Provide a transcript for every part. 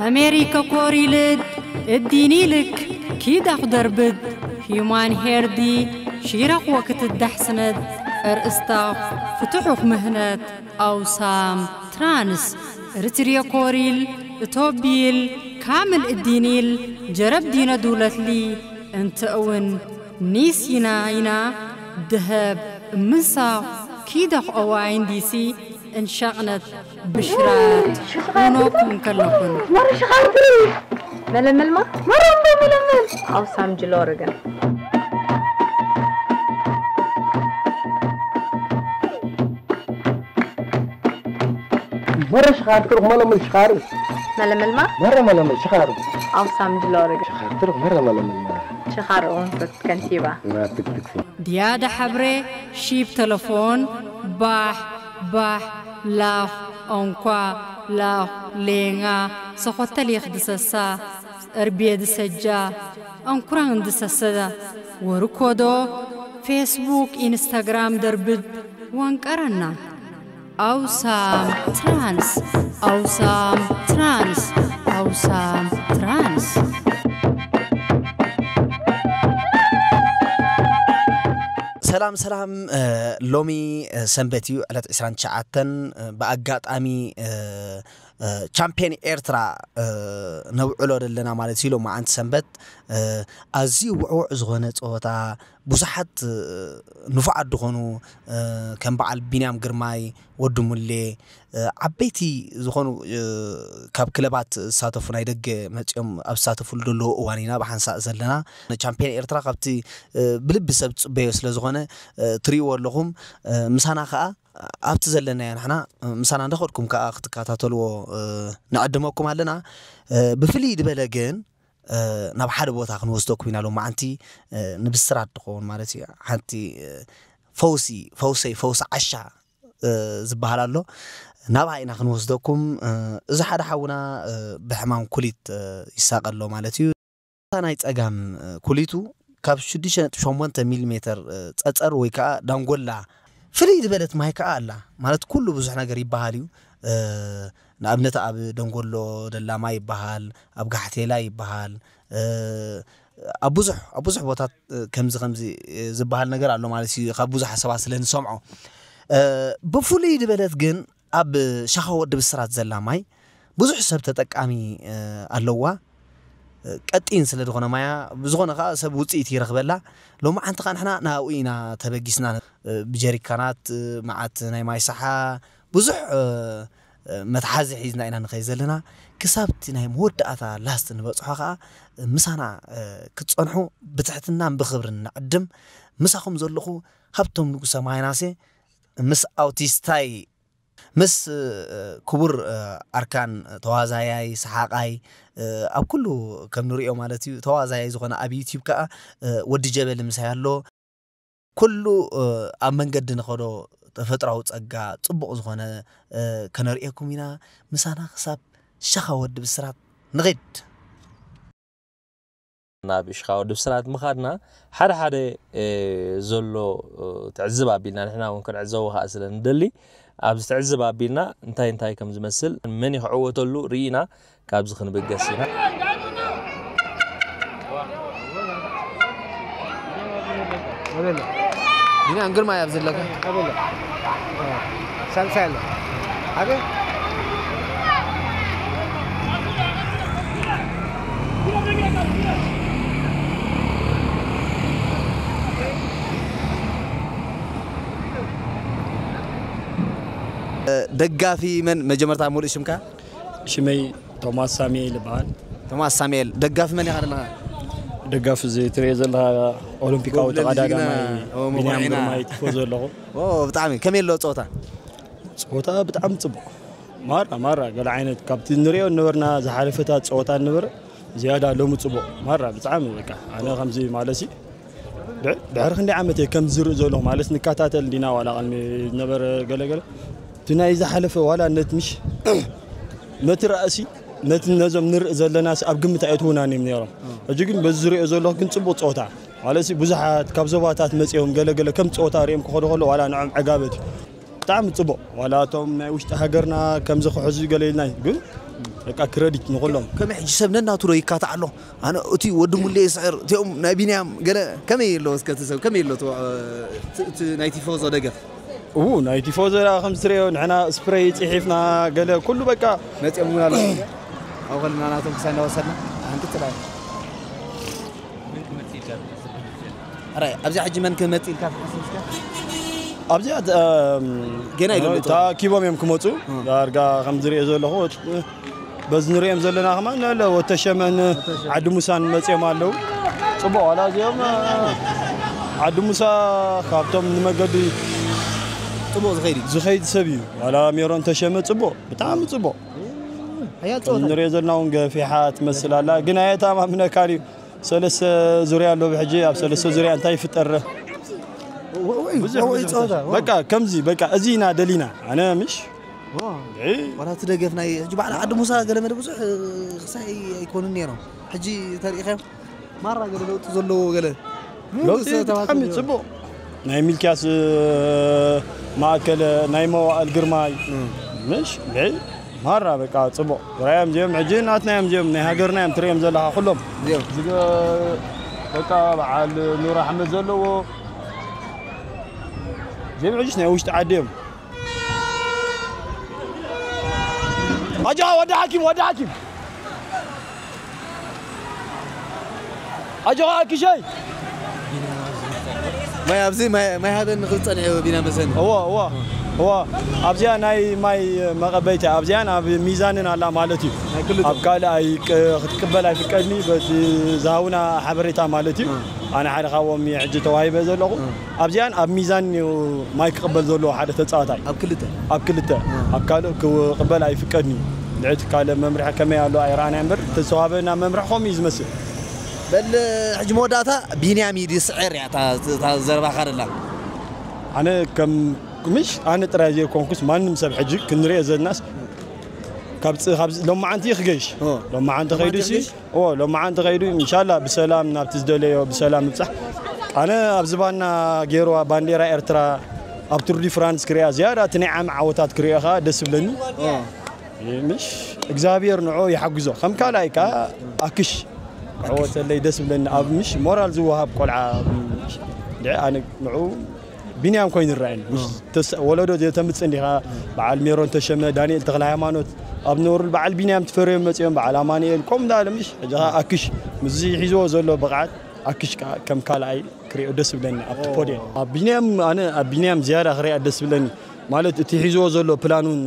ኣሜሪከ ኮሪልድ እዲኒልክ ኪዳኽ ደርብድ ሂዩማን ሄርዲ ሺራኽ ወክትዳሕስነድ እርእስታኽ ፍትሑኽ ምህነት ኣውሳም ትራንስ ርትርየ ኮሪል እቶቢል ካምል እዲኒል ጀረብ ዲነ ዱለትሊ እንተ እውን ኒስ ይና ይና ደሀብ እምንሳኽ ኪዳኽ ኦዋይን ዲሲ እንሻቕነት ብሽራት ኖኩም ከለኹን። መረ ሽኻርትሪ መለመልማ መረ እምዶ መለመል ኣውሳም ጅሎርገን መረ ሽኻር ትሩኽ መለመል ሽኻር መለመልማ መረ መለመል ሽኻር ኣውሳም ጅሎርገን ሽኻር ትሩኽ መረ መለመል መረ ሽኻር እውን ከንቲባ ናትክትክ ድያደ ሐብሬ ሺብ ተለፎን ባሕ ባሕ ላኽ ኦንኳ ላኽ ሌንጋ ሰኾተሊኽ ድሰሳ እርቤ ድሰጃ ኣንኩራን ድሰሰዳ ወርኮዶ ፌስቡክ ኢንስታግራም ደርብድ ወንቀረና ኣውሳም ትራንስ ኣውሳም ትራንስ ኣውሳም ትራንስ ሰላም ሰላም እ፣ ሎሚ እ፣ ሰንበት እዩ ዕለት ዕስራን ትሽዓተን እ፣ ብኣጋጣሚ እ፣ እ፣ ቻምፒየን ኤርትራ እ፣ ነብዕሎ ዘለና ማለት እዩ ሎማዓንቲ ሰንበት እ፣ ኣዝዩ ውዕውዕ ዝኾነ ፀወታ ብዙሓት እ፣ ንፉዓት ዝኾኑ እ፣ ከም በዓል ቢንያም ግርማይ ወዲ ሙሌ ዓበይቲ ዝኾኑ ካብ ክለባት ዝሳተፉ ናይ ደገ መፂኦም ኣብ ዝሳተፉሉ ዘለዉ እዋን ኢና ብሓንሳእ ዘለና ቻምፒየን ኤርትራ ካብቲ ብልቢ ሰብ ዝፅበዮ ስለ ዝኾነ ትሪእዎ ኣለኹም ምሳና ከዓ ኣብቲ ዘለናዮ ንሕና ምሳና እንዳኸድኩም ከዓ ክትከታተልዎ ንዕድመኩም ኣለና ብፍልይ ዝበለ ግን ናብ ሓደ ቦታ ክንወስደኩም ኢና ሎማዓንቲ ንብስራት ድኸውን ማለት እዩ ሓንቲ ፈውሲ ፈውሰይ ፈውሲ ዓሻ ዝበሃል ኣሎ ናብኣ ኢና ክንወስደኩም እዚ ሓደ ሓውና ብሕማም ኩሊት ይሳቀ ኣሎ ማለት እዩ ናይ ፀጋም ኩሊቱ ካብ ሽዱሽተ ነጥቢ ሸሞንተ ሚሊ ሜተር ፀፀር ወይ ከዓ ዳንጎላ ፍልይ ዝበለት ማይ ከዓ ኣላ ማለት ኩሉ ብዙሕ ነገር ይበሃል እዩ ንኣብነት ኣብ ደንጎሎ ደላ ማይ ይበሃል ኣብ ጋሕቴላ ይበሃል ኣብ ብዙሕ ኣብ ብዙሕ ቦታት ከምዚ ከምዚ ዝበሃል ነገር ኣሎ ማለት እዩ ካብ ብዙሕ ሰባት ስለ ንሰምዖ ብፍሉይ ዝበለት ግን ኣብ ሻኻ ወዲ ብስራት ዘላ ማይ ብዙሕ ሰብ ተጠቃሚ ኣለዋ ቀጢን ስለ ዝኾነ ማያ ብዝኾነ ከዓ ሰብ ውፅኢት ይረኽበላ ሎሚ ዓንቲ ከዓ ንሕና ናብኡ ኢና ተበጊስና ብጀሪካናት መዓት ናይ ማይ ሰሓ ብዙሕ መትሓዚ ሒዝና ኢና ንኸይ ዘለና ክሳብ እቲ ናይ መወዳእታ ላስት ንበፅሖ ከዓ ምሳና ክትፀንሑ ብትሕትናን ብክብርን ንዕድም ምሳኹም ዘለኹ ሃብቶም ንጉሰ ማይናሴ ምስ ኣውቲስታይ ምስ ክቡር ኣርካን ተዋዛያይ ሰሓቃይ ኣብ ኩሉ ከም ንሪኦ ማለት እዩ ተዋዛያይ ዝኾነ ኣብ ዩቲዩብ ከዓ ወዲ ጀበሊ ምሳይ ኣሎ ኩሉ ኣብ መንገዲ ንኸዶ ተፈጥራዊ ጸጋ ጽቡቕ ዝኾነ ከነርእየኩም ኢና ምሳና ክሳብ ሸኻ ወዲ ብስራት ንኺድ ናብ ሽኻ ወዲ ብስራት ምኻድና ሓደ ሓደ ዘሎ ትዕዝብ ኣቢልና ንሕና እውን ክንዕዘቦ ከዓ ስለ ንደሊ ኣብዚ ትዕዝብ ኣቢልና እንታይ እንታይ ከም ዝመስል መን ይክዕወተሉ ርኢና ካብዚ ክንብገስ ኢና ቢንያም ግርማ እያ ኣብዚ ዘለካ ሳልሳይ ኣሎ ኣበይ ደጋፊ መን መጀመርታ ሙሉእ ሽምካ ሽመይ ቶማስ ሳሚኤል ይበሃል ቶማስ ሳሙኤል ደጋፊ መን ኢኻ ዘለኻ ደጋፊ እዚ ትሪኦ ዘለኻ ኦሎምፒካዊ ተቐዳዳማይ ቢንያም ግርማይ ትፎ ዘለኹ ብጣዕሚ ከመይ ኣሎ ፀወታ ፀወታ ብጣዕሚ ፅቡቕ ማራ ማራ ገለ ዓይነት ካብቲ ንሪኦ ነበርና ዝሓለፈታት ፀወታ ነበረ ዝያዳ ሎሚ ፅቡቕ ማራ ብጣዕሚ በቃ ኣነ ከምዚ ማለሲ ድሕሪ ክንደይ ዓመት እየ ከም ዝርኢ ዘለኹ ማለት ንከታተል እንዲና ዋላ ቅድሚ ዝነበረ ገለገለ እቲ ናይ ዝሓለፈ ዋላ ነት ምሽ ነቲ ራእሲ ነቲ ነዞም ንርኢ ዘለና ኣብ ግምት ኣይእትውናን እዮም ነይሮም ሕጂ ግን በዚ ዝሪኦ ዘለኹ ግን ፅቡቅ ፀወታ ማለት ብዙሓት ካብ ዞባታት መፂኦም ገለገለ ከም ፀወታ ሪኦም ክኸዱ ከሎ ዋላ ንዖም ዕጋበት እዩ ብጣዕሚ ፅቡቅ ዋላ እቶም ናይ ውሽጢ ሃገርና ከምዚ ክሕዙ ገለ ኢልና ግን በቃ ክረዲት ንኹሎም። ከመይ ሕጂ ሰብ ነናቱ ዶ ይካታዕ ኣሎ? ኣነ እቲ ወዲ ሙሌ ይስዕር፣ እቲኦም ናይ ቢንያም ገለ ከመይ ኣሎ? እስከ እቲ ሰብ ከመይ ኣሎ? እቲ እቲ ናይ ቲፎዞ ደገፍ? እው፣ ናይ ቲፎዞ ደኣ ከም ዝትርእዮ ንሕና ስፕሬይ ጽሒፍና ገለ ኩሉ በቃ መጺኦም እውን ኣለዉ። ኣብ ከለና ናቶም ክሳብ እናወሰድና ኣንቅጽል ኣለ። ኣረ ኣብዚኣ ሕጂ መን ክመጽእ ኢልካ ትሓስብ እስከ? ኣብዚኣ እ፣ ገና ይደልዩ። ተኣኪቦም እዮም ክመፁ። እ። ዳርጋ ከም ዝሪኦ ዘለኹ በዚ ንሪኦም ዘለና ከማን ኣለ ወተሸመን ዓዲ ሙሳን መፂኦም ኣለዉ። ፅቡቅ ዋላ እዚኦም እ፣ ዓዲ ሙሳ ካብቶም ንመገዲ ፅቡቅ ዝኸይድ እዩ። ዝኸይድ ሰብ እዩ። ዋላ ሜሮን ተሸመ ፅቡቅ፣ ብጣዕሚ ፅቡቅ። ሓያል ከም ጸወታ። ንሪኦ ዘለና እውን ገፊሓ ትመስል ኣላ፣ ግን ኣየተኣማምነካን እዩ። ሰለስተ ዙርያ ኣሎ ብሕጂ፣ ኣብ ሰለስተ ዙርያ እንታይ ይፍጠር? ወ-፣ ወ-፣ ብዙሕ፣ ወ-፣ ብዙሕ ጸወታ፣ ተስ-፣ ወ-፣ በቃ ከምዚ፣ በቃ እዚ ኢና ደሊና። ኣነ ምሽ? ወ-፣ እ? ዋላ እቲ ደገፍ ናይ ሕጂ በዓል ዓዲ ሙሳ ገለ መለ ብዙሕ፣ እ፣ ክሳይ ኣይኮኑን ነይሮም። ሕጂ ተሪኢኸም ማራ ገለ ለውጢ ዘለዎ ገለ። ሙሉ ለውጢ ሰብ ተባቲሩ ብጣዕሚ ነይሩ። ጽቡቕ። ናይ ሚልክያስ፣ እ፣ ማእከለ፣ ናይ መዋእል ግርማይ። እ። ምሽ? እ? ማራ በቃ ጽቡቕ። ራእዮም እዚኦም ሕጂ ናትና እዮም እዚኦም፣ ናይ ሃገርና እዮም ትርእዮም ዘለኻ ኩሎም። እዚኦም። ዝገ-፣ በቃ በዓል ኑር ኣሕመድ ዘለዎ። እዚኦም ሕጂስ ናይ ውሽጢ ዓዲ እዮም። ኣጆኻ ወዲ ሓኪም፣ ወዲ ሓኪም። ኣጆኻ ኣኪሸይ። ማይ ኣብዚ ማይ፣ ማይ ሃበኒ ክብል ጸኒሑ ቢና መሰኒ። እዋ፣ እዋ፣ እዋ። ኣብዚኣ ናይ ማይ መቐበይቲ ኣብዚኣን ኣብ ሚዛንን ኣላ ማለት እዩ። ናይ ክልተ። ኣብ ካልእ ኣይ-፣ ቅ-፣ ክትቅበል ኣይፍቀድኒ በቲ ዝሃቡና ሓበሬታ ማለት እዩ። እ። ኣነ ሓደ ካብኦም እየ ሕጂ ተዋሂበ ዘለኹ። እ። ኣብዚኣን ኣብ ሚዛን እዩ ማይ ክቕበል ዘለዎ ሓደ ተጻዋታይ። ኣብ ክልተ? ኣብ ክልተ። እ። ኣብ ካልእ ክቕበል ኣይፍቀድኒ። ልዕቲ ካልእ መምርሒ ከመይ ኣሎ ኣይረኣናይ እምበር፣ ተዝተዋህበና መምርሒ ከምኡ እዩ ዝመስል። በል፣ ሕጂ መወዳእታ ቢንያም እዩ ድዩ ስዕር እያ እታ፣ እታ ዘረባኻ ደላ? ኣነ ከም፣ ምሽ ኣነ ጥራይ ዘይኮንኩስ ማንም ሰብ ሕጂ ክንሪኦ ዘለናስ ካብ ፅ-፣ ካብ ሎማዓንቲ እዩ ክገይሽ። ኦ። ሎማዓንቲ ከይዱ ሎማዓንቲ ሲ፣ ክገይሽ? ኦ፣ ሎማዓንቲ ከይዱ ኢንሻላ ብሰላም ናብቲ ዝደለዮ ብሰላም ይብጻሕ። ኣነ ኣብ ዝባና ገይርዋ ባንዴራ ኤርትራ ኣብ ቱር ዲ ፍራንስ ክሪኣ ዝያዳ እቲ ናይ ዓሚ ዓወታት ክሪኦ ከኣ ደስ ይብለኒ። ኦ። ምሽ እግዚኣብሔር ንዑ ይሓግዞ። ከም ካልኣይ ከኣ ኣክሽ ክዕወተለይ ደስ ይብለኒ። ኣብ ምሽ ሞራል ዝወሃብ ቆልዓ ምሽ ድዒ ኣነ ንዑ ቢንያም ኮይኑ ይረኣየኒ። ምሽ እ። ተስ-፣ ወለዶ ዘተምጽእ እንዲኻ በዓል ሜሮን ተሸመ፣ ዳንኤል ተኽለ ሃይማኖት ኣብ ነበሩሉ በዓል ቢንያም ትፈርዮም መጺኦም፣ በዓል ኣማኑኤል ከምኡ እንዳበለ ምሽ ሕጂ ኸኣ ኣክሽ ምስዚ ሒዝዎ ዘሎ ብቕዓት ኣክሽ ከኣ ከም ካልኣይ ክሪኦ ደስ ይብለኒ ኣብቲ ኦ። ፖድየም። ኣብ ቢንያም ኣነ ኣብ ቢንያም ዝያዳ ክሪኣ ደስ ይብለኒ። ማለት እቲ ሒዝዎ ዘሎ ፕላን እውን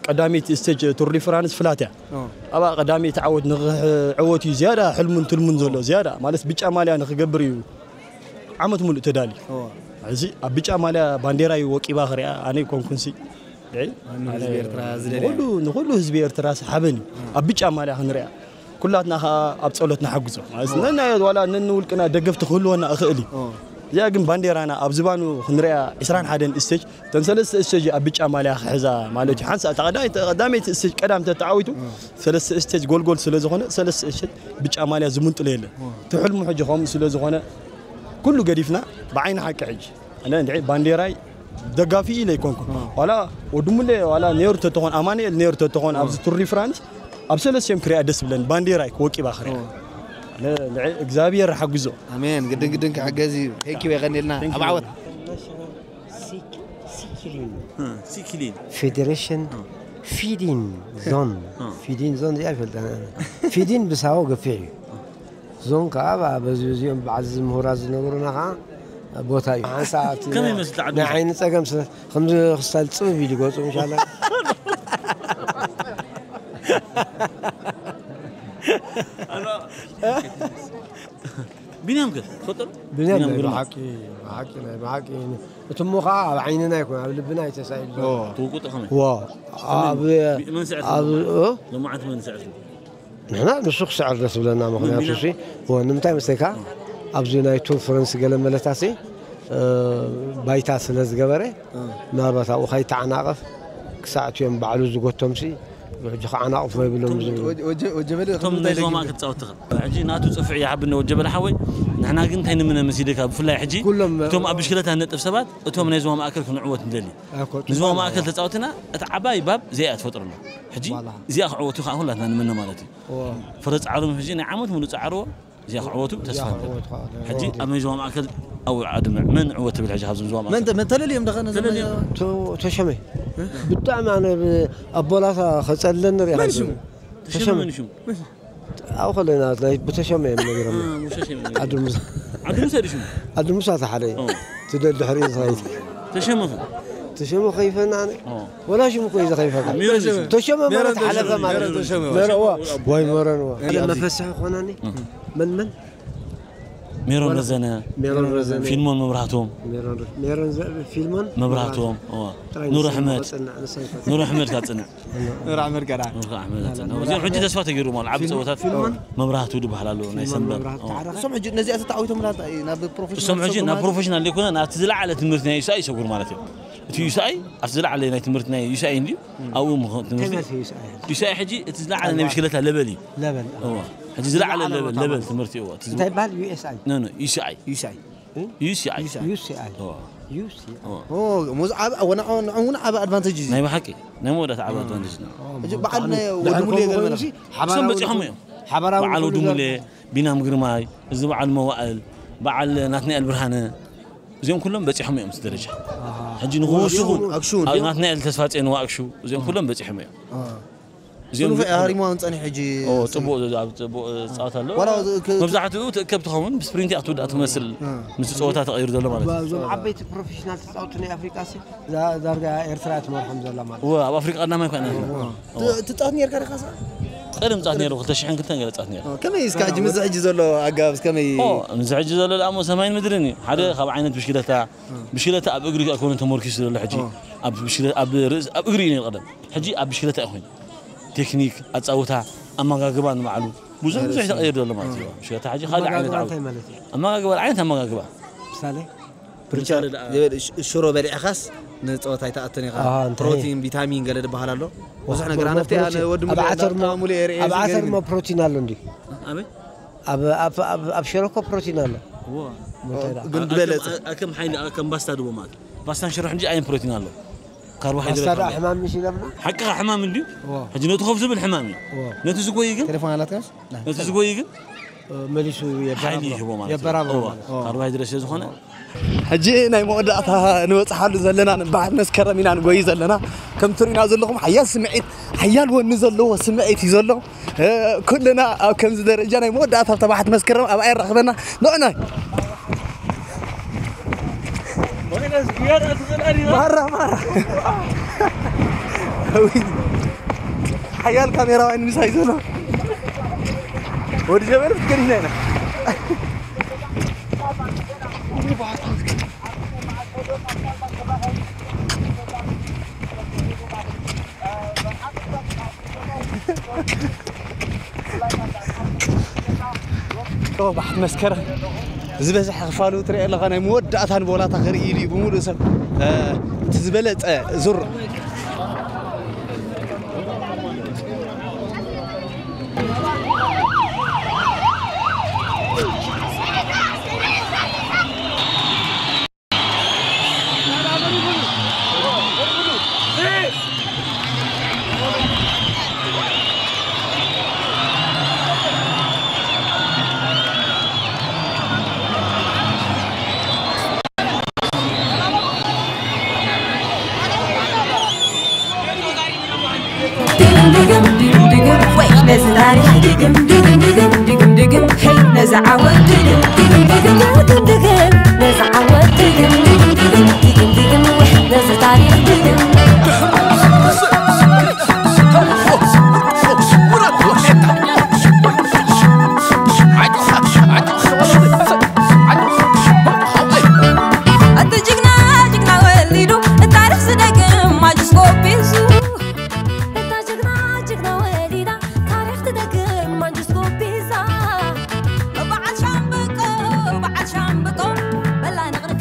ቀዳመይቲ ስቴጅ ቱር ዲ ፍራንስ ፍላት እያ። ኦ። ኣብኣ ቀዳመይቲ ዓወት ንኽዕወት እዩ ዝያዳ ሕልሙን ትልሙን ዘሎ ዝያዳ ማለት ብጫ ማልያ ንኽገብር እዩ ዓመት ሙሉእ ተዳልዩ። ኦ። እዚ ኣብ ብጫ ማልያ ባንዴራ እዩ ወቂባ ክሪኣ ኣነ ኣይኮንኩንሲ። ኣይ፣ ኣነ ኣነ ህዝቢ ኤርትራ ዝደልያ። ንኹሉ፣ ንኹሉ ህዝቢ ኤርትራ ሰሓበን እዩ። ኣብ ብጫ ማልያ ክንሪኣ። ኩላትና ኸኣ ኣብ ጸሎት ንሓግዞ። ማለት ኦ። ነናይ ዋላ ነንውልቅና ደገፍቲ ክህልወና እኽእል እዩ። ኦ። እዚኣ ግን ባንዴራና ኣብ ዝባኑ ክንሪኣ ዒስራን ሓደን ስቴጅ፣ እተን ሰለስተ ስቴጅ ኣብ ብጫ ማልያ ክሕዛ ማለት እዩ። ሓንሳእ እታ ቀዳመይቲ፣ ቀዳመይቲ ስቴጅ ቀዳም ተተዓዊቱ፣ ኦ። ሰለስተ ስቴጅ ጎልጎል ስለ ዝኾነ፣ ሰለስተ ስቴጅ ብጫ ማልያ ዝምንጥሎ የለን። ኦ። እቲ ሕልሙ ሕጂ ከምኡ ስለ ዝኾነ፣ ኩሉ ገዲፍና ብዓይኒ ሓቂ ሕጂ። ኣነ እንድዒ ባንዴራይ ደጋፊ ኢለ ኣይኮንኩን። እ። ዋላ ወዲ ሙሌ ዋላ ነይሩ ተተኾን፣ ኣማኑኤል ነይሩ ተተኾን፣ እ። ኣብዚ ቱር ዲ ፍራንስ ኣብ ሰለስቲኦም ክሪኣ ደስ ብለኒ። ባንዴራይ ክወቂባ ክሪኣ። እ። ኣነ እንድዒ እግዚኣብሔር ሓግዞ። ኣሜን። ግድን ግድን ክሕገዝ እዩ። ቴንኪው፣ የቐንየልና። ቴንኪው። ኣብ ዓወት። ሲክ-፣ ሲኪሊን። እ፣ ሲኪሊን። ፌዴሬሽን እ። ፊዲን ዞን። እ። ፊዲን ዞን እዚኣ ይፈልጣ። ፊዲን ብሳሆ ገፊሕ እዩ። ዞን ከዓ ብ-፣ በዚ፣ እዚኦም በዓል እዚ ምሁራት ዝነገሩና ከዓ ቦታ እዩ። ሓንሳእ ኣብቲ ከመይ ናይ፣ ይመስል ዓዲ ናይ ምሳ? ዓይኒ ፀገም ስለ-፣ ከምዚ ክስታል ፅብብ ኢሉ ገፁ፣ ምሻላ። ቢንያም ከ ትፈልጦ ዶ? ቢንያም ቢንያም ናይ ግርማ። ብሓቂ፣ ብሓቂ፣ ናይ ብሓቂ። እቲ እሞ ከዓ ኣብ ዓይንና ይኮን፣ ኣብ ልብና እዩ ተሳኢሉ ዘሎ። ኦ። ትውቅጦ ከመይ? ዋ። ከመይ? ኣብ፣ ቢ-፣ መን ስዕር ኣብ፣ ትብሎ? ኦ? ሎማዓንቲ መን ስዕር ትብሎ? ንሕና ንሱ ክስዕር ደስ ዝብለና፣ ምኽንያቱ ቢንያም። ሲ፣ ኦ፣ ንምንታይ መሰለካ? ኣብዚ ናይ ቱር ፍረንስ ገለ መለታሲ፣ እ፣ ባይታ ስለ ዝገበረ፣ እ። ምናልባት ኣብኡ ከይተዓናቐፍ ክሳዕ እቲኦም ባዕሉ ዝጎቶምሲ፣ ሕጂ ክዓናቕፎ የብሎም ዝብሉ። ወጀ-፣ ወጀ-፣ ወጀበለ እቶም ከምዚ እንታይ ነዞም ደጊም ኣክ ትጻወት ትኽእል። ሕጂ ናቱ ጽፍዒ ይሓብኒ ወጀበለ ሓወይ፣ ንሕና ግን እንታይ ንምነ መሲልካ፣ ብፍላይ ሕጂ ኩሎም እቶም ኣብ ብሽክለታ ንነጥፍ ሰባት፣ እቶም ናይ ዞባ ማእከል ክንዕወት ንደሊ። ኣኮ፣ ንዞባ ጽቡቕ። ማእከል ተጻወትና፣ እቲ ዓባይ ባብ እዚኣ እያ ትፈጥረሉ። ሕጂ ዋላ። እዚኣ ክዕወቱ ከዓ ኩላትና ንምነ ማለት እዩ። እዎ። ፍረ ጻዕሮም ሕጂ ናይ ዓመት ሙሉ ጻዕርዎ እዚኣ ክዕወቱ ተስፋ እዚኣ ንገብር። ክዕወቱ ከዓ፣ ሕጂ እዎ። ኣብ ናይ ዞባ ማእከል ኣው ኣድምዕ። መን ዕወት ትብል ሕጂ ካብዞም ዞባ መን ማእከል? ተ-፣ መን ተለልዮም ደኸ ነዞም ተለልዮም። ተ-፣ ተሸመ። እ? ብጣዕሚ ኣነ ብ-፣ ኣቦላታ ከጸለኒ ሪኣ መን ሽሙ? ዝብል። ተሸመ ተሸመ። መን ሽሙ? ኣብ ከለና ናይ ብተሸመ እዮም ነጊሮም። እ፣ ሙሸ ሸመ። ዓዲ ሙሳ። ዓዲ ሙሳ ድዩ ሽሙ? ዓዲ ሙሳ ተሓደ እዩ። ኦ። ትደል ድሕሪ ዝኸይድ። ተሸመ ኸ? ተሸመ ከይፈና ኣነ። ኦ። ወላ ሽሙ እኮ እዩ ዝኸይፈካ። ሜሮን እዩ ሽሙ። ተሸመ ሜሮን ማለት ተሸመ። ሓለፈ ማለት ሜሮን እዩ። ተሸመ። ሜሮ-፣ ዋ፣ ወይ ሜሮን ዋ። ኣነ ኣብዚ መፈስሒ ኾናኒ። እ። መን መን? ሜሮን ወላ-፣ ረዘነ። ሜሮን ረዘነ። ፊልሞን መብራህቶም። ሜሮን ረ-፣ ሜሮን ዘ-፣ ፊልሞን መብራህቶም። መብራህቶም። ኦ። ጥራይ ኑር ንስም ኣሕመድ። ክጽንዕ፣ ንስም ክጽንዕ። ኑር ኣሕመድ ካጽንዕ። ኑር ኣሕመድ ካጽንዕ። ኑር ኣሕመድ ካጽንዕ። ኑር እዚኦም ሕጂ ተስፋ ተገይሮም ኣሎ። ዓቢ ፊልም-፣ ጸወታት ፊልሞን? መብራህቱ ድበሃል ኣሎ፣ ናይ ፊልሞን ሰንበት። መብራህቱ ኦ። ተዓረኸ? እሶም ሕጂ ነዚኣ ተታዊቶም ላ-፣ ናብ ፕሮፌሽናል እሶም ሕጂ ዝሰጉ ናብ ማለት? ፕሮፌሽናል ዘይኮነ፣ ናብቲ ዝለዓለ ትምህርቲ ናይ ዩሳይ ይሰጉር ማለት እዮም። እቲ ዩሳይ፣ ኣብቲ ዝለዓለ ናይ ትምህርቲ ናይ ዩሳይ እንድዩ፣ ኣብኡ ምኸ-፣ ትምህርቲ እንታይ ማለት እዩ ዩሳይ? ዩሳይ ሕጂ እቲ ዝለዓለ ናይ ኣልባ። ብሽክለታ ለበል እዩ። ለበል። እዎ። ሕጂ ዝለዓለ ዝለዓለ ለበል፣ ቦታ ለበል ማለት። ትምህርቲ እዎ። እቲ ዝ-፣ እንታይ ይበሃል? ዩ ኤስ ኣይ? ኖ፣ ኖ፣ ዩ ሲ ኣይ። ዩ ሲ ኣይ። ዩ ሲ ኣይ። ዩ ሲ ኣይ። ዩ ሲ ኣይ። እዎ። ዩ ሲ ኣይ። እዎ። ኦ፣ ሞዝ ዓብ-፣ ወና-፣ ንዕኡ እውን ዓቢ ኣድቫንቴጅ እዩ። ናይ ብሓቂ፣ ናይ መወዳእታ ዓቢ ኣድቫንቴጅ ነው። ኦ፣ ሕጂ በዓል ብጣዕሚ ናይ ወዲ ድሕሪ ሙሉየ ከምኡ ገለ ኮይኑሲ መለኻ። ሓባራዊ እሶም በጺሖም እዮም። ሓባራዊ በዓል ወዲ ኩሉ ሙሉየ፣ ዘርካ። ቢናም ግርማይ፣ እዚ በዓል መዋእል፣ በዓል ናትናኤል ብርሃነ፣ እዚኦም ኩሎም በጺሖም እዮም እቲ ደረጃ። ኣሃ። ሕጂ ንኽወስኹ፣ ወዲኦም ኣክሹ፣ ኣብ ወዲኦም። ናትናኤል ተስፋጽዮን ወኣክሹ፣ እዚኦም ኩሎም በጺሖም እዮም። አ። እዚኦም እዚኦም ኩሎም። ሃሪሞ ኣንጸኒ ሕጂ ኦ፣ ጽቡቕ፣ ኣብ ጽቡቕ ጸወታ ኣሎ። ዋላ ክ-፣ መብዛሕትኡ ትእከብ ትኸውን፣ ብስፕሪንት እያ ክትውዳእ ትመስል። እ። ምስቲ ጸወታ ተቐይሩ ዘሎ ማለት እዩ። እዞም ዓበይቲ ፕሮፌሽናል ተጻወቱ ናይ ኣፍሪቃ ሲ፣ ዛ-፣ ዳርጋ ኤርትራ እያ ትመርሖም ዘላ ማለት እዩ። እወ፣ ኣብ ኣፍሪቃ ቀዳማይ ኮይና ኣላ። እወ። እወ። ት-፣ ትጻወት ኔርካ ዲኻ ሳ? ቀደም ጻወት ኔርኩ፣ ክልተ ሽሕን ክልተን ገለ ጻወት ኔርኩ። ኦ፣ ከመይ እስካ ሕጂ ምስ ሕጂ ዘሎ ኣገባብስ ከመይ? ኦ፣ ምስ ሕጂ ዘሎ ደኣ እሞ ሰማይን ምድርን እዩ። ሓደ ካብ ዓይነት ብሽክለታ፣ ብሽክለታ ኣብ እግሪ ኣይኮነን ተመርኪሱ ዘሎ ሕጂ። ኦ። ኣብ ብሽክለ-፣ ኣብ ርእስ-፣ ኣብ እግሪ እዩ ነይሩ ቀደም። ሕጂ ኣብ ብሽክለታ እዩ ኮይኑ። ቴክኒክ፣ ኣጻውታ፣ ኣመጋግባ ንባዕሉ ብዙሕ፣ ብዙሕ ተቐይሩ ዘሎ ማለት እዩ። ብሽክለታ ሕጂ ካልእ ዓይነት ኣመጋግባ ዓው-፣ እንታይ ማለት እዩ? ኣመጋግባ፣ ዓይነት ኣመጋግባ። ምሳሌ? ምሳሌ ደኣ ይበል፣ ሽ-፣ ሽሮ በሊዕኻስ ንጸወታ ኣይትኣቱን ኢኻ። ኣሃ፣ እንታይ? ፕሮቲን፣ ቪታሚን ገለ ዝበሃል ኣሎ። ብዙሕ ወ-፣ ነገር። ኣነ ወ-፣ ኣብቲ ኣነ ፕሮቲን። ወዲ ኣብ ሙሉ፣ ዓተር ዳርታ ሞ-፣ ሙሉ ኤሪኤ ኣብ ዓተር ዝገርም። ሞ ፕሮቲን ኣሎ እንዲ? ኣበይ? ኣብ፣ ኣብ፣ ኣብ፣ ኣብ ሽሮ እኮ ፕሮቲን ኣሎ። እዎ። እንታይ ደኣ? ግን ኣ-፣ ዝበለጸ። ኣከም፣ ኣ-፣ ኣከም ሓይሊ፣ ኣከም ባስታ ድቦ ማለት። ባስታን ሽሮሕን እንጂ ኣየን ፕሮቲን ኣሎ። ካርቦሃይድሬት ባስታ ደኣ ኣሎ። ሕማም ምሽ ኢለምና? ሓቅኻ ሕማም እንድዩ። እዎ። ሕጂ ነቲ ኮፍ ዝብል ሕማም እዩ። እዎ። ነቲ ዝጎይ ግን? ቴሌፎን ኣላትካስ? ነቲ ዝጎይ ግን? እ፣ መሊሱ የበራብሮ። ሓይሊ ይህቦ ማለት እዩ። የበራብሮ እዎ። ማለት እዩ። ካርቦሃይድሬት ስለ ዝኾነ። ሕጂ ናይ መወዳእታ ንበጽሓሉ ዘለና ንበዓል መስከረም ኢና ንጎይ ዘለና። ከም ትርእዩና ዘለኹም ሓያል ስምዒት፣ ሓያል ወኒ ዘለዎ ስምዒት እዩ ዘሎ። እ፣ ኩልና ኣብ ከምዚ ደረጃ ናይ መወዳእታ ኣብታ ባሕቲ መስከረም ኣብኣ የራኽበና። ንዑ ናይ። ማራ፣ ማራ። እውይ። ሓያል ካሜራማን ምሳይ ዘሎ። ወዲ ጀበል ክትከዲና ኢና። ኦ፣ ባሕቲ መስከረም ዝበዝሐ ክፋሉ ትሪኦ ኣለኻ፣ ናይ መወዳእታ ንቦላታ ክርኢ ኢሉ እዩ ብምሉእ ሰብ፣ እ፣ እቲ ዝበለጸ ዙር። ድግም ድግም ድግም ድግም ወይ ነዚ ታሪኽ ድግም ድግም ድግም ድግም ድግም ሄይ ነዚ ዓወት ድግም ድግም ድግም ድግም ድግም ነዚ ዓወት ድግም ድግም ድግም ድግም ድግም ወይ ነዚ ታሪኽ ድግም። እቲ ጅግና ጅግና ወሊዱ ታሪኽ ዝደግም ማጅስኮ ቢዙ። እታ ጅግና ጅግና ወሊዳ ታሪኽ ትደግም ማንጅስኮ ፒዛ። በዓል ሻምበቆ በዓል ሻምበቆ በላ ንቕድሚት።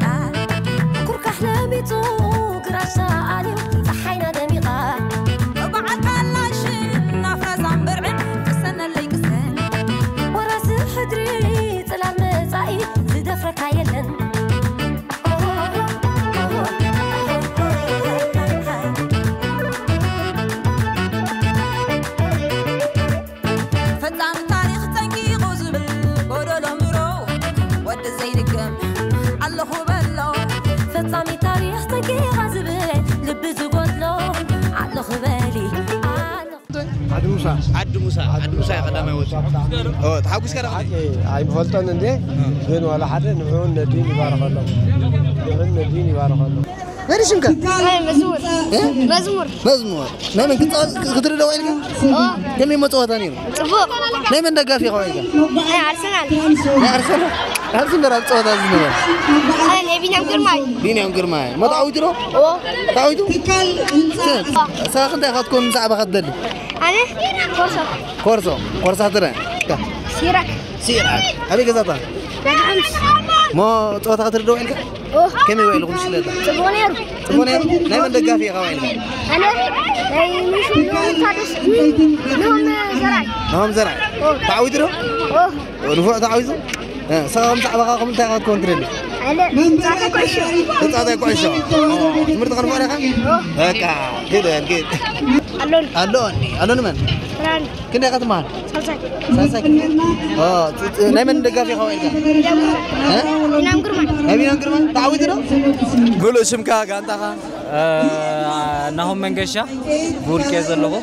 ፈጻሚ ታሪኽ ተኪኻ ዝብል ልቢ ዝጎድሎ ኣለኹ በሊ። ዓዲ ሙሳ። ዓዲ ሙሳ፣ ዓዲ ሙሳ እዩ ቀዳማይ ወፂኡ። ኦ፣ ተሓጒስካ ዶ? ሓቂ ኣይንፈልጦን እንዴ፣ ግን ዋላ ሓደ ንዕኡን ነዲን ይባርኸሎም። ንዕኡን ነዲን ይባርኸሎም። መን ሽምካ? መዝሙር። እ? መዝሙር። መዝሙር። ናይ መን ክትጻወት ክትርኢ ዶ ኢልካ? ኦ። ከመይ መጻወታ ነይሩ? ጽቡቕ። ናይ መን ደጋፊ ኢኻ ኢልካ? ናይ ኣርሰናል። ናይ ኣርሰናል? ኣብዚ ምዕራብ ጸወታ ዝነበረ? ኣይ፣ ናይ ቢንያም ግርማይ። ቢንያም ግርማይ። ሞ ተዓዊቱ ዶ? ኦ። ተዓዊቱ? ንስኻ ክንታይ ኢኻ ክትኮን ምስ ዓበኻ ትደሊ? ኣነ ኮርሶ። ኮርሶ። ኮርሳ ትረ? ሲራክ። ሲራክ። ኣበይ ገዛታ? ዳግምስ። ሞ ጸወታ ክትርኢ ዶ ኢልካ? ኦ። ከመይ ውዒልኩም ሽለታ? ጽቡቕ ነይሩ። ጽቡቕ ነይሩ? ናይ መን ደጋፊ ኢኻ ውዒልካ? ኣነ ናይ ንፉዕ ታደስ፣ ንሆም ዘርኣይ። ንሆም ዘርኣይ? ኦ። ተዓዊቱ ዶ? ኦ። ንፉዕ ተዓዊቱ? እ፣ ንስኻ ከም ዛዕባኻ ከም እንታይ ኢኻ ክትከውን ትደሊ? ኣነ ተጻዋታይ ኩዕሾ። ተጻዋታይ ኩዕሾ? ኦ፣ ትምህርቲ ከንፍዕ ኢኻ? ኦ። በቃ፣ ኪድ፣ ኪድ። ኣሎኒ። ኣሎኒ፣ ኣሎኒ መን? ብርሃኑ። ክንደይ ኢኻ ትመሃር? ሳልሳይ። ሳልሳይ ክፍሊ? ኦ፣ ፅ-፣ ፅ-፣ ናይ መን ደጋፊ ኢኻ ውዒልካ? እ? ቢንያም ግርማይ። ናይ ቢንያም ግርማይ? ተዓዊቱ ዶ? ምሉእ ሽምካ ጋንታኻ? እ፣ ናሆም መንገሻ፣ ብውልቄ ዘለኹ፣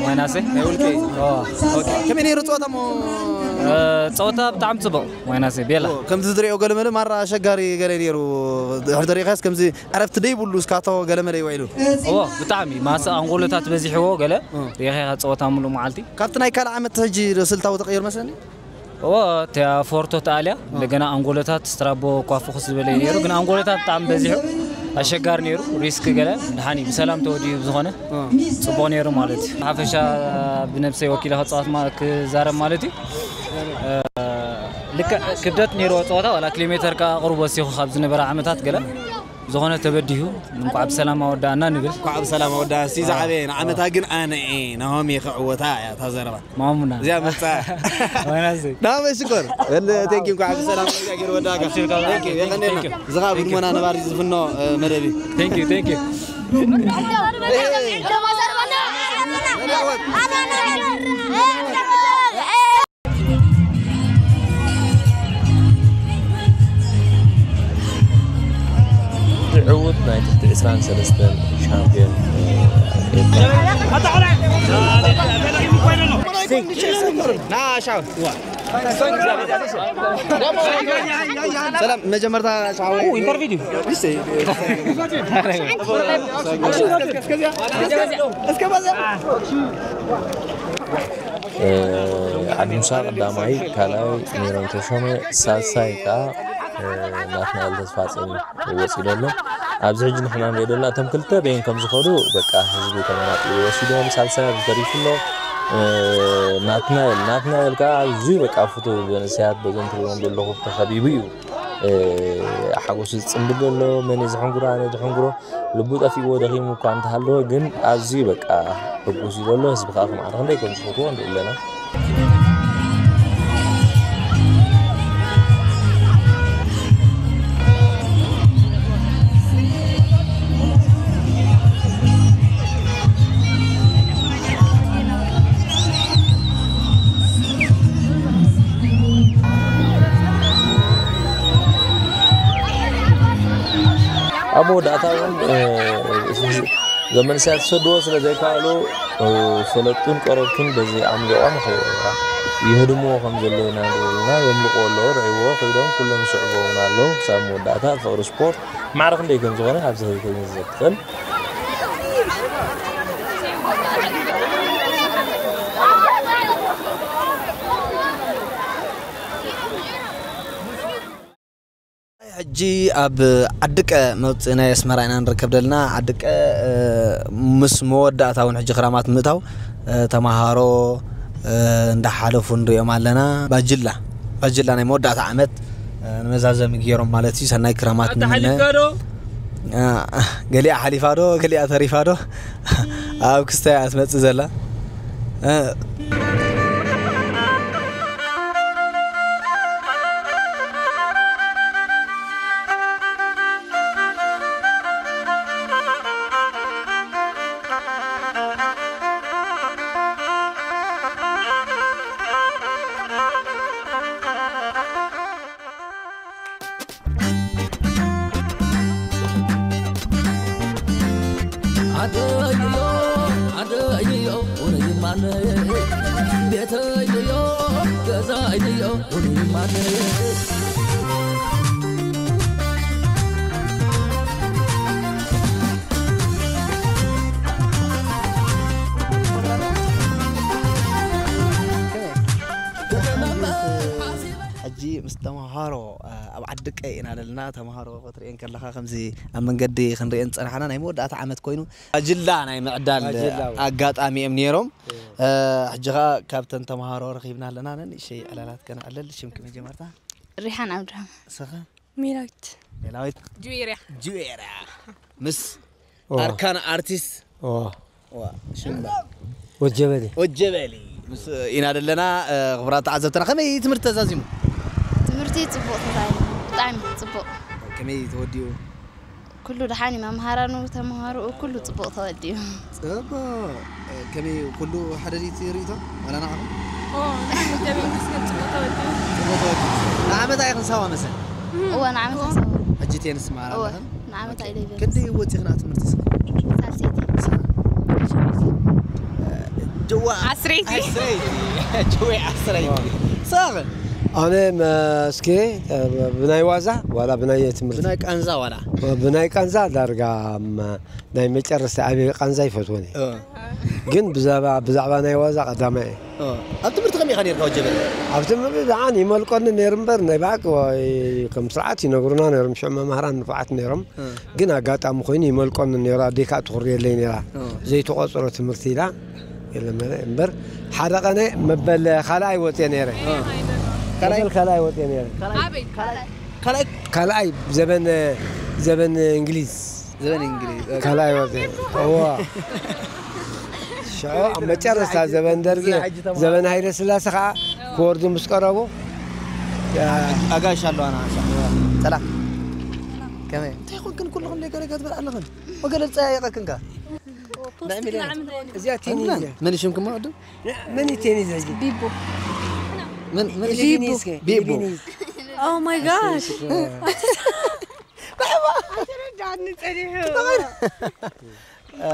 ዋይናሴ። ናይ ውልቄ? ኦ። ኦኬ። ከመይ ነይሩ ጸወታ እሞ? እ፣ ጸወታ ብጣዕሚ ጽቡቕ፣ ዋይናሴ፣ ቤላ። ኦ፣ ከምዚ ዝሪኦ ገለ መለ ማራ ኣሸጋሪ ገለ ነይሩ። ድሕሪ ተሪኻስ ከምዚ ዕረፍቲ ደይብሉ እስካቶ ገለ መለ ይውዒሉ? እዎ፣ ብጣዕሚ ማሰ ኣንጎሎታት በዚሕዎ ገለ እ። ሪኢኻ ጸወታ ሙሉእ መዓልቲ። ካብቲ ናይ ካልእ ዓመት ሕጂ ዶ ስልታዊ ተቐይሩ መስለኒ? እዎ፣ እቲኣ ፎርቶ ተኣልያ፣ እ። እንደገና ኣንጎሎታት ስትራቦ እኳ ፍኹስ ዝበለ እዩ ነይሩ፣ ግን ኣንጎሎታት ብጣዕሚ በዚሑ ኣሸጋሪ ነይሩ። ሪስክ ገለ ድሓን እዩ ብሰላም ተወዲኡ ብዝኾነ እ። ጽቡቕ ነይሩ ማለት እዩ። ሓፈሻ ብነብሰይ ወኪለ ክጻወት ማ-፣ ክዛረብ ማለት እዩ። እ፣ ልክዕ ክብደት ነይርዎ ጸወታ፣ ዋላ ኪሎ ሜተር ከኣ ቁሩብ ወሲኹ ካብ ዝነበረ ዓመታት ገለ ዝኾነ ተበዲሁ፣ እንኳዕ ብሰላም ኣወዳእና ንብል። እንኳዕ ብሰላም ኣወዳእና። እስቲ ዝዓበየ ንዓመታ ግን ኣነ እየ፣ ናሆም እየ ክዕወታ እያ እታ ዘረባ። ማሙና። እዚኣ መጻ። ወይናዚ። ናሆም ሽኮር። እል፣ ቴንክ ዩ፣ እንኳዕ ብሰላም ገይሩ ወዳእካ። ኣብሽርካ። ቴንክ ዩ፣ የቐንየልና። ቴንክ ዩ። ዝኻ ብድሞና ነባሪ ዝፍኖ፣ እ፣ መደብ እዩ። ቴንክ ዩ፣ ቴንክ ዩ። ዕዉት ናይ ትሕቲ ዕስራን ሰለስተን ሻምፒዮን ኤርትራ። ሰላም፣ መጀመርታ ሻወይ ኢንተርቪው ድዩ? እስከ ዓዲ ሙሳ ቀዳማይ፣ ካልኣይ ሜሮን ተሾመ፣ ሳልሳይ ከኣ፣ እ፣ ናትናኤል ተስፋጽዮን እዩ ወጺኡ ዘሎ። ኣብዚ ሕጂ ንሕና ንሪኦ ዘለና እቶም ክልተ በይን ከም ዝኸዱ በቃ ህዝቢ ተመናጢሉ ወሲዶም፣ ሳልሳይ ኣብዚ ተሪፉ ኣሎ። እ፣ ናትናኤል፣ ናትናኤል ከኣ ኣዝዩ በቃ ፍቱው ብመንእሰያት በዞም ትሪእዎም ዘለኹም ተኸቢቡ እዩ። እ፣ ሓጎሱ ዝጽንብል ዘሎ፣ መን እዩ ዝሕንጉሮ፣ ኣነ ዝሕንጉሮ፣ ልቡ ጠፊእዎ ደኺሙ እኳ እንተሃለወ ግን ኣዝዩ በቃ ሕጉስ እዩ ዘሎ። ህዝቢ ከኣ ከማዕረ ክንደይ ከም ዝፈትዎ ንርኢ ኣለና። ኣብ መወዳእታ እውን፣ እ፣ ዘመንስያት ዝሰድዎ ስለ ዘይከኣሉ፣ እ፣ ፈለጥቱን ቀረብቱን በዚ ኣምሊቖም ይህድምዎ ከም ዘለዉ ኢና ንርኢ ኣለና። የምልቑዎ ኣለዉ፣ ርዕይዎ፣ ከይዶም ኩሎም ይስዕብዎ እውን ኣለዉ። ክሳብ መወዳእታ ፍቕሪ ስፖርት ማዕረ ክንደይ ከም ዝኾነ ኣብዚ ሕዚ ተገንዝብ ትኽእል። ሕጂ ኣብ ዓድቀ መውፅእ ናይ ኣስመራ ኢና ንርከብ ዘለና። ዓድቀ፣ እ፣ ምስ መወዳእታ እውን ሕጂ ክራማት ምእታው፣ እ፣ ተምሃሮ፣ እ፣ እንዳሓለፉ ንሪኦም ኣለና። ባጅላ፣ ባጅላ ናይ መወዳእታ ዓመት፣ እ፣ ንመዛዘሚ ገይሮም ማለት እዩ። ሰናይ ክራማት ኣታ ንምነ። ሓሊፍካ ዶ? እ፣ ገሊኣ ሓሊፋ ዶ፣ ገሊኣ ተሪፋ ዶ? ኣብ ክስታይ እያ ትመጽእ ዘላ። እ፣ ቤተይ ድዮ ገዛይ ድዮ ሁሉም ማነይ ሕጂ ምስ ተምሃሮ ኣብ ዓዲ ቀይ ኢና ዘለና። ተምሃሮ ክትርእየን ከለኻ ከምዚ ኣብ መንገዲ ክንርእየን ዝጸናሕና ናይ መወዳእታ ዓመት ኮይኑ ኣጅላ ናይ ምዕዳል ኣጋጣሚ እዮም ነይሮም። ሕጂ ኸኣ ካብተን ተምሃሮ ረኺብና ኣለና። ንእሽተይ ዕላላት ከነዕልል። ሽምኪ መጀመርታ? ሪሓን ኣብርሃም። ንስኺ? ሜላዊት። ሜላዊት? ጁዌርያ። ጁዌርያ። ምስ ዋ። ኣርካን ኣርቲስት ዋ። ዋ፣ ሽምባ። ወጀበሊ። ወጀበሊ። ምስ ኢና ዘለና፣ እ፣ ክቡራት ተዓዘብትና፣ ከመይ ትምህርቲ ተዛዚሙ? ትምህርቲ ጽቡቕ ተዛዚሙ። ብጣዕሚ ጽቡቕ። ከመይ ተወዲኡ? ኩሉ ደሓን እዩ። መምሃራኑ፣ ተምሃሮኡ፣ ኩሉ ጽቡቕ ተወዲኡ። ጽቡቕ። እ፣ ከመይ ኩሉ ሓደ ድዩ እቲ ርእይቶ? ዋላ ንዓኹም? ኦ፣ ንዓይ ወጀበሊ መስገን ጽቡቕ ተወዲኡ። ጽቡቕ ተወዲኡ። ንዓመታ ኢኽን ሳዋ መሰል? እወ፣ ንዓመታ እወ። ሳዋ። ሕጂ ቴንስ ትመሃራ እወ፣ ኣለኽን? ንዓመታ ኦኬ። ኢለ ይበልጽ። ክንደይ ወጺኽና ትምህርቲ እስኪ? ሳልሰይቲ። ጀዋ ዓስረይቲ። ዓስረይቲ። ጀዋ ዓስረይቲ። ሳኽ? ኣነ መ-፣ እስኪ፣ እ፣ ብናይ ዋዛ ዋላ ብናይ ትምህርቲ? ብናይ ቃንዛ ዋላ? ብናይ ቃንዛ ዳርጋ፣ ም-፣ ናይ መጨረስታ ዓብዪ ቃንዛ ይፈትወን እየ። እ። ግን ብዛዕባ፣ ብዛዕባ ናይ ዋዛ ቀዳማይ እየ። እ። ኣብ ትምህርቲ ከመይ ኢኻ ነይርካ ወጀበ? ኣብ ትምህርቲ ደሓን ይመልቆኒ ነይሩ እምበር፣ ናይ ብሓቂ ወይ ከም ስርዓት ይነግሩና ነይሮም፣ ሽዑ መማህራን ንፉዓት ነይሮም። እ። ግን ኣጋጣሚ ኮይኑ ይመልቆኒ ነይሩ፣ ኣዴ ከኣ ትኹርየለይ ነይራ። እ። ዘይተቖጽሮ ትምህርቲ ኢላ፣ የለ መለ እምበር፣ ሓደ ቀነ መበል ካልኣይ ወጽየ ነይረ። እ። ካልኣይ? መበል ካልኣይ ወጽየ ነይረ። ካልኣይ? ኣበይ? ካልኣይ? ካልኣይ? ካልኣይ ዘበን፣ ዘበን እንግሊዝ። ዘበን እንግሊዝ። ካልኣይ ወጽየ። እዋ። ሽዑ ኣብ መጨረስታ ዘበን ደርጊ፣ ዘበን ሃይለ ስላሴ ከኣ ክወርዱ ምስ ቀረቡ፣ ኣጋይሽ ኣለዋና። ሰላም። ከመይ? እንታይ ኮንክን ኩልኹም ደገ ደገ ትበል ኣለኽን? ወገለ ዝጸያየቐክን ከ? ፖስት ናይ ሚልዮን። ክልተ ዓመት እዚኣ ቴኒዝ እያ። መን እዩ ሽምኩም ቅድም? መን እዩ ቴኒዝ ሕጂ? ቢቦ። መን፣ መን እዩ? ቢቦ። ቴኒዝ ከ? ቢቦ። ቴኒዝ። Oh my gosh። ኣትረዳኒ ጸኒሑ። እ፣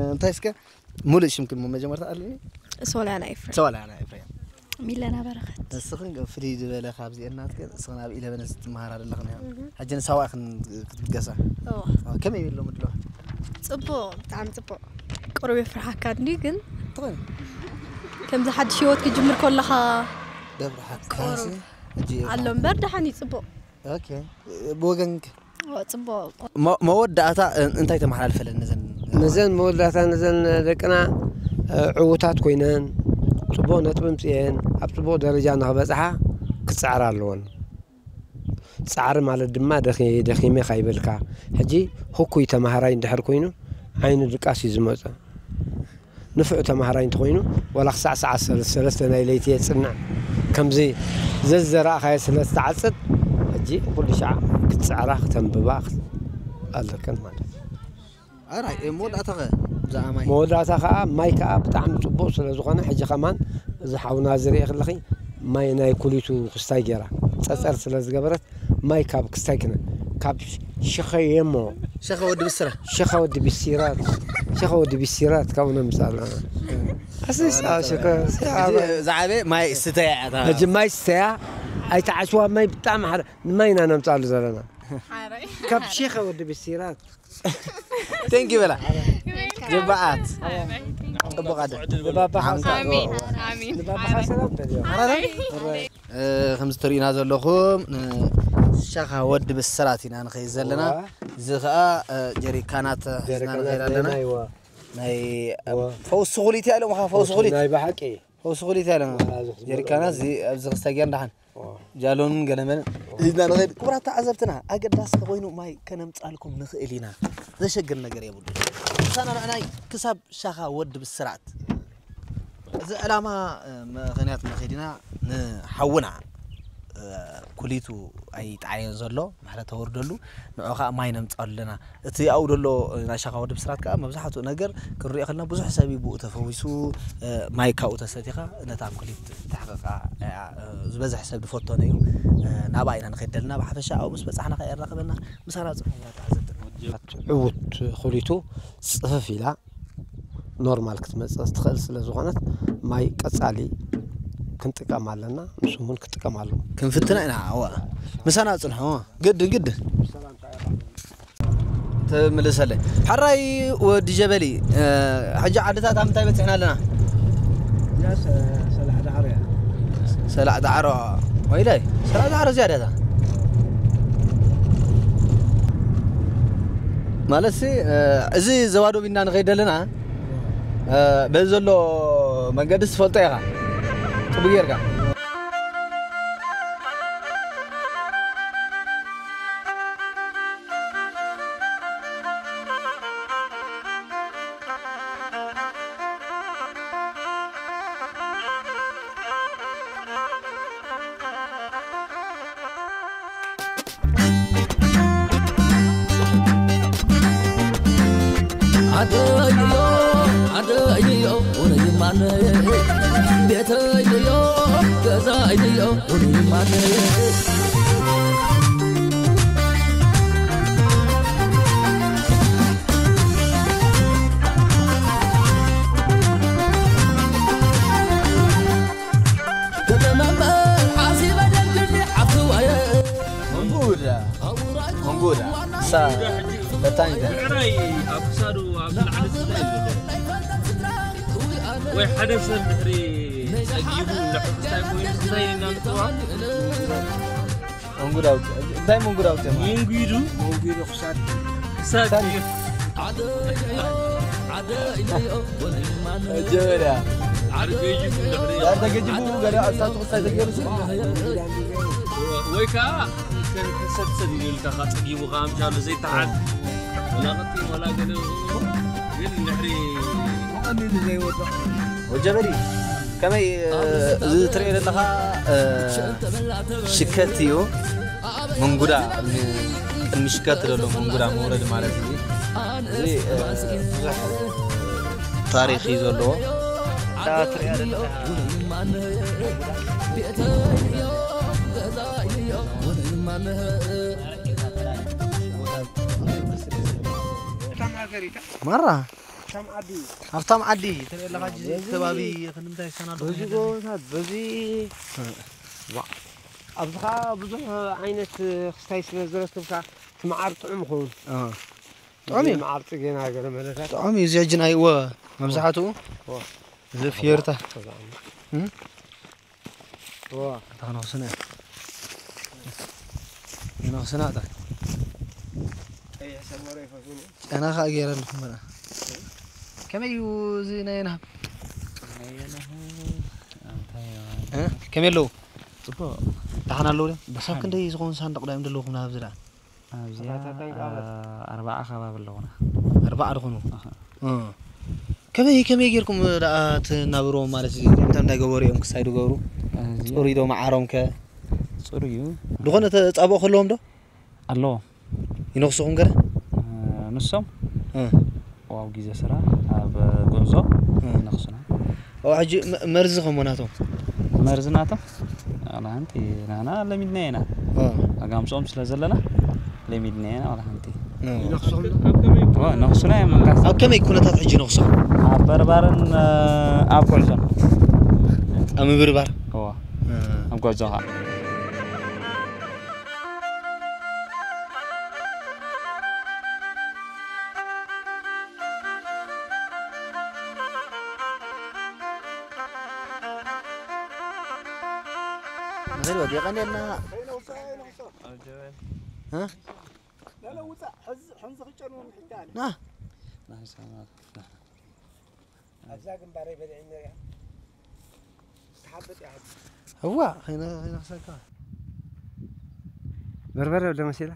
እንታይ እስከ ሙሉእ ሽምክን መጀመርታ ኣለኒ? ሶልያና ኤፍሬም። ሶልያና ኤፍሬም። ሚለና በረኸት። ንስኽን ፍልይ ዝበለ ካብዚኤን ናትክን፣ ንስኽን ኣብ ኢለቨን ትመሃራ ዘለኽን እያ። እህ። ሕጂ ንሳዋ ኢኽን ክትብገሳ። እዋ። ኦ፣ ከመይ ይብል ሎሚ ድሎ? ጽቡቕ፣ ብጣዕሚ ጽቡቕ። ቁሩብ የፍርሓካ እንድዩ ግን ትኾን። ከምዚ ሓድሽ ህይወት ክጅምር ከለኻ ደፍርሓካ ቁሩብ ሲ፣ ሕጂ ኣሎ እምበር ደሓን እዩ፣ ጽቡቕ። ኦኬ። ብወገንክ? ኦ፣ ጽቡቕ። መ-፣ መወዳእታ እ-፣ እንታይ ተመሓላልፈለን ነዘን? ነዘን መወዳእታ ነዘን ደቅና፣ እ፣ ዕዉታት ኮይነን፣ ጽቡቕ ነጥቢ ኣምጺኤን፣ ኣብ ጽቡቕ ደረጃ ንኽበጽሓ ክጽዕራ ኣለወን። ጻዕሪ ማለት ድማ ደኺ-፣ ደኺመ ካይበልካ። ሕጂ ህኩይ ተማሃራይ እንድሕር ኮይኑ፣ ዓይኑ ድቃስ እዩ ዝመጾ። ንፉዕ ተማሃራይ እንተኾይኑ፣ ዋላ ክሳዕ ሰዓት ሰለስተ፣ ሰለስተ ናይ ለይቲ የጽንዕ። ከምዚ ዘዝዘራእኻዮ ስለ ዝተዓጽድ፣ ሕጂ ኩሉ ሻዕ ክትጽዕራ፣ ክተንብባ ኣለክን ማለት እዩ። ኣራይ፣ እ፣ መወዳእታ ኸ? ብዛዕባ ማይ? መወዳእታ ኸኣ፣ ማይ ከኣ ብጣዕሚ ጽቡቕ ስለ ዝኾነ፣ ሕጂ ከማን እዚ ሓውና ዝርኢ ከለኺ፣ ማይ ናይ ኩሊቱ ክስታይ ገይራ፣ ጸጸር ስለ ዝገበረት፣ ማይ ካብ ክስታይ ክነ-፣ ካብ ሸኸ የሞ። ሸኸ ወዲ ብስራት። ሸኸ ወዲ ብሲራት። ሸኸ ወዲ ብሲራት ካብኡ ነምጽእ ኣለና። ኣሰይ፣ ሸኸ፣ ሕጂ ዝዓበየ ማይ ስተያ እያ እታ። ሕጂ ማይ ስተያ፣ ኣይትዓሽዋ ማይ ብጣዕሚ ሓደ፣ ንማይ ኢና ነምጽኣሉ ዘለና። ሓራይ። ካብ ሸኸ ወዲ ብሲራት። ቴንክ ዩ በላ። ጀባዓት። ጽቡቕ ኣደ። ንባባኻ ዓንካ ኣሜን። ኣሜን። ንባባኻ ኣሜን። ሰላም በልዮ። ኣራራ። ኣሜን። እ፣ ከምዚ ትርእዩና ዘለኹም፣ ን-፣ ሻኻ ወዲ ብስራት ኢና ንኸይድ ዘለና። እዋ። እዚ ኸኣ፣ እ፣ ጀሪካናት ሒዝና ጀሪካናት ንኸይድ ኣለና። ናይ፣ እዋ። ናይ፣ እዋ። ፈውሲ ኩሊት እያ ኢሎምኻ፣ ፈውሲ ኩሊት። ናይ ብሓቂ። ፈውሲ ኩሊት እያ ኢሎምኻ። እዋ፣ እዚ ጀሪካናት እዚ ኣብዚ ክስታይ ጌርና ደሓን። እዋ። ጃሎንን ገለመልን ሒዝና ንኸይድ። ክቡራት ተዓዘብትና፣ ኣገዳሲ ተኾይኑ ማይ ከነምጻልኩም ንኽእል ኢና። ዘሸግር ነገር የብሉን። ምሳና ንዕናይ ክሳብ ሻኻ ወዲ ብስራት። እዚ ዕላማ፣ እ፣ ምኽንያት መኸዲና ንሓውና፣ እ፣ ኩሊቱ ኣይጠዓየን ዘሎ፣ ምሕረት ተወርደሉ፣ ንዑ ኸዓ ማይ ነምጻሉ ኣለና። እቲ ኣብኡ ዘሎ፣ እ፣ ናይ ሻኻ ወዲ ብስራት ከኣ መብዛሕትኡ ነገር ክንሪኦ ከለና ብዙሕ ሰብ እዩ ብኡ ተፈዊሱ፣ እ፣ ማይ ካብኡ ተሰቲኻ ነታ ኩሊት ተሕቕቓ እያ፣ እ፣ ዝበዝሕ ሰብ ዝፈቶን እዩ። እ፣ ናብኣ ኢና ንኸይድ ዘለና። ብሓፈሻ ኣብኡ ምስ በጻሕና ኸኣ የራኽበና። ምሳና ጽንሑ ተዓዘብትና። ዕዉት ኩሊቱ ጽፍፍ ኢላ ኖርማል ክትመጽእ ትኽእል ስለ ዝኾነት፣ ማይ ቀጻሊ ክንጥቀም ኣለና። ንሶም እውን ክጥቀም ኣለዎም። ክንፍትና ኢና። እዋ፣ ምሳና ጽንሑ። ግድን፣ ግድን። ትምልሰለይ። ሓራይ ወዲ ጀበሊ፣ እ፣ ሕጂ ዓድታት ኣብ ምንታይ በጺሕና ኣለና? እዚኣ ሰ-፣ ሰላዕ ዳዕሮ እያ። ሰላዕ ዳዕሮ። ወይለይ፣ ሰላዕ ዳዕሮ እዚኣ ድያ እታ? ማለትሲ፣ እ፣ እዚ ዘዋዶብ ኢና ንኸይድ ዘለና፣ እ፣ በዚ ዘሎ መንገዲ ትፈልጦ ኢኻ። ጽቡቅ ጌርካ። ዓደይዮ፣ ዓደይዮ፣ ውሩይ ማነይ። ቤተይዮ፣ ገዛይዮ፣ ውሩይ ማነይ። ከተመመ ዓሲበ ደልድልኒ ዓፍዋየ። መንጉዳ፣ መንጉዳ። ሳ-፣ በታኝ ዳ። ብዕራይ ኣብ ክሳዱ ኣብ ላዕሊ ዝስለ እዩ ዘሎ። ወይ ሓደ ሰብ ድሕሪ ጸጊቡ እንድሕር ክስታይ ኮይኑ እንታይ ኢልና ንጽውዖ? መንጉዳ ኣውጽእ። እንታይ መንጉዳ ኣውጽእ ማለት? መንጒዱ። መንጒዱ ክሳድ። ክሳድ ክሳድ። እዩ። ጀበና። ዓርገዩ እንድሕሪ ዳር ተገጅቡ ገለ ኣብ ሳቱ ክሳድ ተገይሩ ስለ ወይ ከዓ ከ-፣ ከሰድሰድ ኢሉ ኢልካ ካብ ጸጊቡ ካብ ኣምሻሉ ዘይተሓዝ። ወላ ቅጢን ወላ ገለ ግን እንድሕሪ ብቐሊሉ ዘይወድቕ። ወጀበሪ፣ ከመይ፣ እ፣ እዚ ትሪኦ ዘለኻ፣ እ፣ ሽከት እዩ። መንጉዳ ቅድሚ፣ ቅድሚ ሽከት ዘሎ መንጉዳ መውረድ ማለት እዩ። እዚ፣ እ፣ ብዙሕ ታሪኽ እዩ ዘለዎ። እታ ትሪኣ ዘለኻ ማራ። ሃብታም ዓዲ ትርኢ ኣለኻ፣ ሕጂ እዚ ከባቢ ክንምንታይ ይሰናዶ በዚ ኮይኑ? ጎቦታት፣ በዚ እ። ዋ፣ ኣብዚ ኸዓ ብዙሕ ዓይነት ክስታይ ስለ ዝረክብካ፣ እቲ መዓር ጥዑም ይኸውን። እ። ጥዑም እዩ። እዚ መዓር ጽጌና ገለ መለታት። ጥዑም እዩ። እዚ ሕጂ ናይ፣ እወ፣ መብዛሕትኡ እወ። እዚ ፍየርታ። እወ። እም? እዋ። እታ ክነኽስና እያ። ክነኽስና እታ። ቀይሕ ሰመረ ይፈስኑ። ጨና ኸኣ ገይረ ኣለኹ እምበራ። ከመይ እዩ እዚ ናይ የናህብ? ናይ የናህብ፣ እንታይ እዩ? እ? ከመይ ኣለዉ? ጽቡቕ። ደሓን ኣለዉ ድዮም? ደሓን። ክሳብ ክንደይ ዝኾኑ ሳንዱቕ ድዮም ዘለዉኹም ናብዚ ደኣ? ኣብዚኣ፣ ሰባታት ኣይንቃበት። ኣ-፣ ኣርባዓ ከባቢ ኣለዉና። ኣርባዓ ድኾኑ? ኣኸ። እ። ከመይ፣ ከመይ ጌርኩም ደኣ ትናብርዎም ማለት እዩ? እንታይ እንዳገበሩ እዮም ክሳይ ድገብሩ? እዚኣ ጽሩይ ዶ መዓሮም ከ? ጽሩይ እዩ። ድኾነ ተጻብኦ ከለዎም ዶ? ኣለዎም። ይነኽሱኹም ገለ? እ፣ ንሶም? እ። ኣብ ግዜ ስራሕ ኣብ ጉዕዞ እ። ይነኽሱና። ኦ፣ ሕጂ መ-፣ መርዚ ኸሞ ናቶም? መርዚ ናቶም? ዋላ ሓንቲ ንሕና ለሚድና ኢና። እ። ኣጋምስኦም ስለ ዘለና ለሚድና ኢና ዋላ ሓንቲ። እ። ይነኽሱኹም ዶ? ኦ፣ ነኽሱና እዮም መንካስ። ኣብ ከመይ ኩነታት ሕጂ ነኽሶም? ኣብ በርባርን፣ እ፣ ኣብ ጉዕዞን። ኣብ ምብርባር? እዋ። እ። ኣብ ጉዕዞ ኸዓ። ንኽድ ወዲ የቐንየልና። እ? ና። ኣብዛ ግንባረይ በሊዐ ነሪኣ። ትሓብጥ እያ ሕጂ። እዋ፣ ከይነ-፣ ከይነኽሰካ። በርበረ ዶ መሲላ?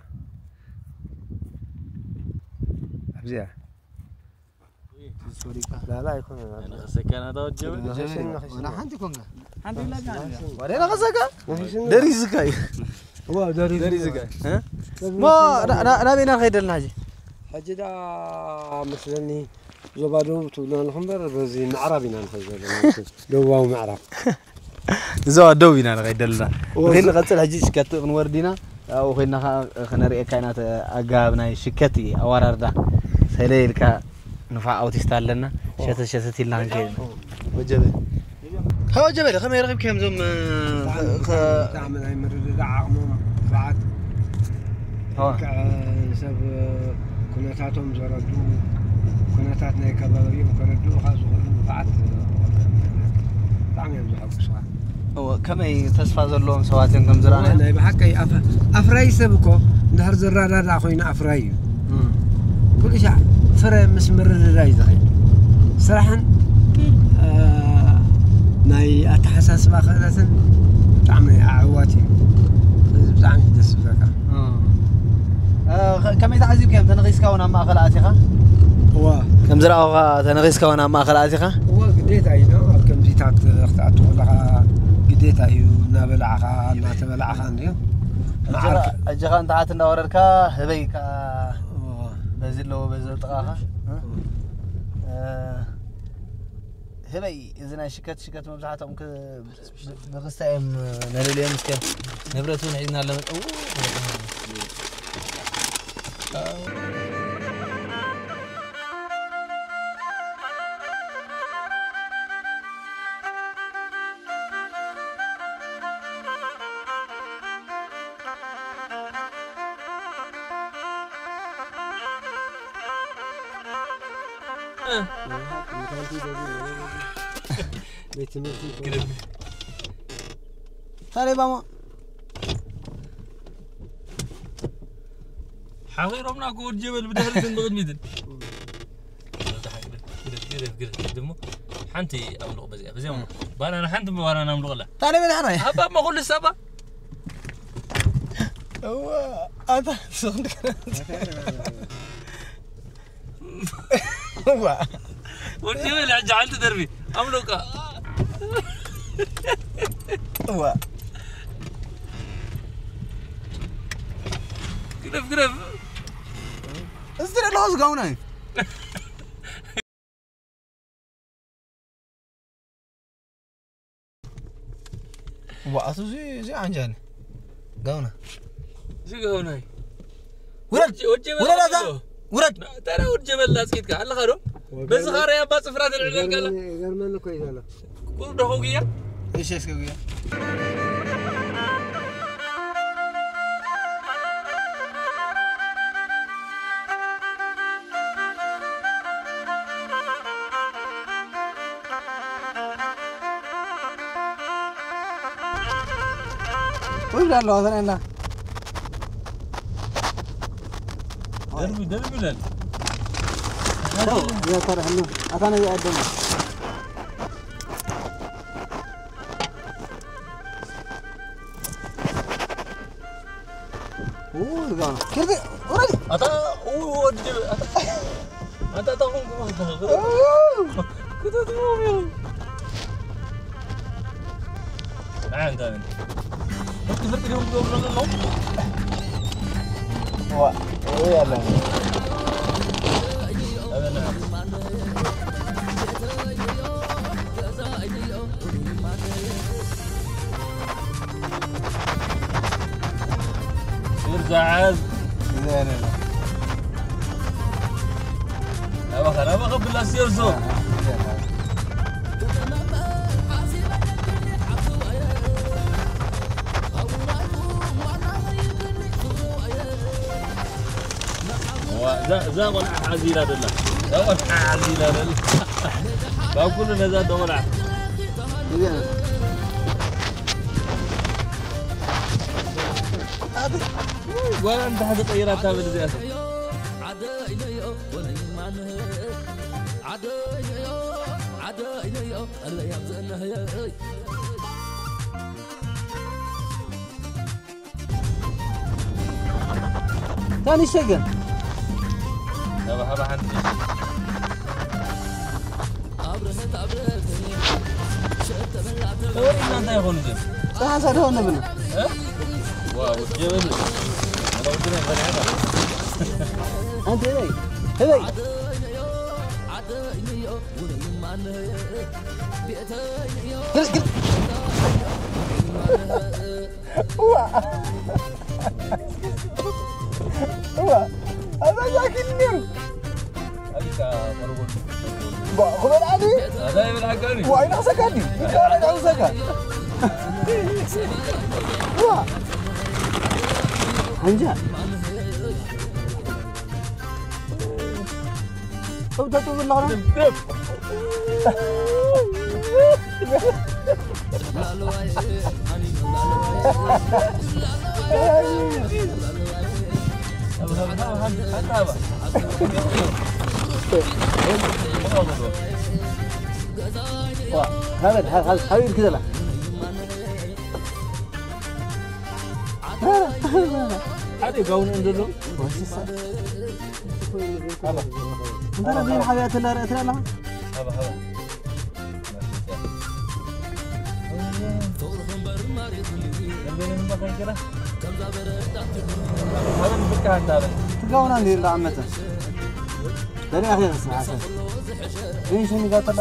ኣብዚኣ። ላላ ኣይኮነን፣ ኣብዚኣ። ከይነኽሰካ ናታ ወጀበ? ወላ ሓንቲ ኮንካ። ሓንቲ ኢላካ። ወደ ነኽሰካ? ነኺስኒ። ደሪዝካ እዩ። እዋ፣ ደሪዝካ። ደሪዝካ። እ? ሞ፣ ና-፣ ና-፣ ናበይ ኢና ንኸይድ ዘለና ሕጂ? ሕጂ ደኣ መስለኒ ዞባ ደቡብ ትብሉና ኣለኹም እምበር፣ በዚ ምዕራብ ኢና ንኸይድ ዘለና። ደቡባዊ ምዕራብ። ንዞባ ደቡብ ኢና ንኸይድ ዘለና። እወ፣ ንኸይድ ዞ- ንቐጽል፣ ሕጂ ሽከት ክንወርድ ኢና። ኣብኡ ኮይንና ኸዓ ክነርእየካ ኢና፣ እቲ ኣገባብ ናይ ሽከት ኣወራርዳ። ሰለ ኢልካ ንፋዕ ኣውቲስታ ኣለና። ሸተት ሸተት ኢልና ክንከይድ። ወጀበ። ኸ ወጀበ፣ ከመይ ረኺብካዮም እዞም፣ እ፣ ኸ-፣ ኸ-፣ ብጣዕሚ ናይ ምርድዳእ ዓቕሞም ንፉዓት። ኸ-፣ ልክዕ ሰብ ኩነታቶም ዘረድኡ፣ ኩነታት ናይ ከባቢኦም ከረድኡኻ ዝኽእሉ ንፉዓት። ብጣዕሚ እዮም ዘሐጉሱኻ። እወ፣ ከመይ ተስፋ ዘለዎም ሰባት እዮም ከም ዝረኣናዮም። እወ፣ ናይ ብሓቂ ኣፍ-፣ ኣፍራይ ሰብ እኮ እንድሕር ዝረዳዳእ ኮይኑ ኣፍራይ እዩ። እም። ኩሉ ሻዕ ፍረ ምስ ምርድዳእ እዩ ዝኸይድ። ስራሕን፣ እ፣ ናይ ኣተሓሳስባ ክእለትን ብጣዕሚ ኣዕዋት እዩ። እዚ ብጣዕሚ እዩ ደስ ዝብለካ። እም። እ፣ ከ-፣ ከመይ ተዓዚብካዮም? ተነኺስካ እውን ኣብ ማእኸል ኣቲኻ? እወ። ከም ዝረኣኹኻ ተነኺስካ እውን ኣብ ማእኸል ኣቲኻ? እወ፣ ግዴታ እዩ። ኣብ ከምዚታት ክትኣቱ ከለኻ ግዴታ እዩ። እናበላዕኻ፣ እናተበላዕኻ እንድዩ። ሕጂ ኸ-፣ መዓር- ሕጂ ኸ ንታሕቲ እንዳወረድካ ህበይ ከኣ እወ። በዚ ኣለዎ፣ በዚ ጥቓኻ። እወ። እ፣ ህበይ፣ እዚ ናይ ሽከት፣ ሽከት መብዛሕትኦም ክ-፣ ብ-፣ ብክስታይ እዮም ነልልዮም። እስከ ንብረት እውን ሒዝና ኣለመ-፣ እው፣ ቤት ትምህርቲ ታዲያ ባማ ሓኺሮምና እኮ ወድ ጀበል ብድሕሪትን ብቕድሚትን። ግደፍ፣ ግደፍ፣ ግደፍ፣ ግደፍ። ደሞ ሓንቲ ኣምልቕ በዚኣ፣ በዚኣ ኣምልቕ። ባናና ሓንቲ ባናና ኣምልቕላ። ታዲያ በዳሕራይ። ኣባ እሞ ኩሉ ሰባ። እዋ፣ ኣታ ስኽንት ዋ። ወዲ በል ሕጂ ሓንቲ ደርቢ። ኣምልቕ። እዋ። ግደፍ፣ ግደፍ። እዚ ትርኢ ኣለኹ፣ እዚ ጋውና እዩ። እዋ፣ ኣቱ እዚ፣ እዚ ዓንጃል። ጋውና። እዚ ጋውና እዩ። ውረድ! ወጀ-፣ ወጀ ውረድ በላ ኣታ! ኣሎ። ውረድ! ና-፣ ተራ ወጀ በላ ጽይትካ ኣለኻ ዶ? ወገን-፣ በዚ ኻርያ ኣባ ጽፍራ ተልዕለልካ ኣላ። ይገርመኒ፣ ይገርመኒ እኮ እዩ ዘሎ። ቁሩብ ዶ ኸጉያ? እሺ፣ እስከ ጉያ። ወይ ብላ ኣለዋ፣ ተነና። ደርቢ፣ ደርቢ ይላል። ተው፣ እዚኣ ተርሕሉ። ኣታ ነዚ ኣደም። ኡ፣ ዝጋና። ክርቢ፣ ውረድ። ኣታ፣ ኡ፣ ወዲ፣ ኣታ። ኣታ፣ ኣታ፣ ኹም፣ ኹም፣ ኹም። ኡ። ክተትሞም እዮም። ንዓ፣ እንታይ ምን? እቲ ፍርቂ ደም ዝገብሩ ዘለዉ? ዋ፣ ኡ፣ ያለ። ኣበና። ርዛዓዝ። ኣባኻ፣ ኣባኻ ብላ ሲዮርሶ። ዋ፣ እዛ፣ እዛ ቆልዓ ሓዚ ኢላ ደላ። እዛ ቆልዓ ሓዚ ኢላ ደላ። ካብ ኩሉ ነዛ ዶ ቆልዓ። እዚኣ። ጓል እንተ ሓደ ቀይራ እታ በል እዚኣ። ታኒሽ ሰገን። ተባህባ ሓንቲ። ተወሪድና እንታይ ይኾኑ ግን? ጸሓሳ ደሆ ንብል። እ? ዋው፣ ጀበል። ኣንቲ ህበይ፣ ህበይ። ግል፣ ግል። እዋ። እዋ። ኣዛ ጃኪት ነይሩ። ኣሊካ መርጎል። ክበልዓኒ? ኣታ ይበልዓካኒ? ዋይ፣ ንኽሰካኒ? ይከበል ንኽሰካ? ዋ! ሓንጃ። እብደቱ ብላኽና? ዋ፣ ሃበል፣ ሃ-፣ ሃ-፣ ሃበል ክዘላ። ሓደ ጋውን እንዶ ዶ? ወሲሳ። ሃባ። እንተ ረቢን ሓብያ ትላረ ትላላ። ሃባ፣ ሃባ። ትጋውና እንዲ እንዳ ዓመተ። ደሪ ኣኺ ስሓሰ። ፔንሽን ይጋተላ።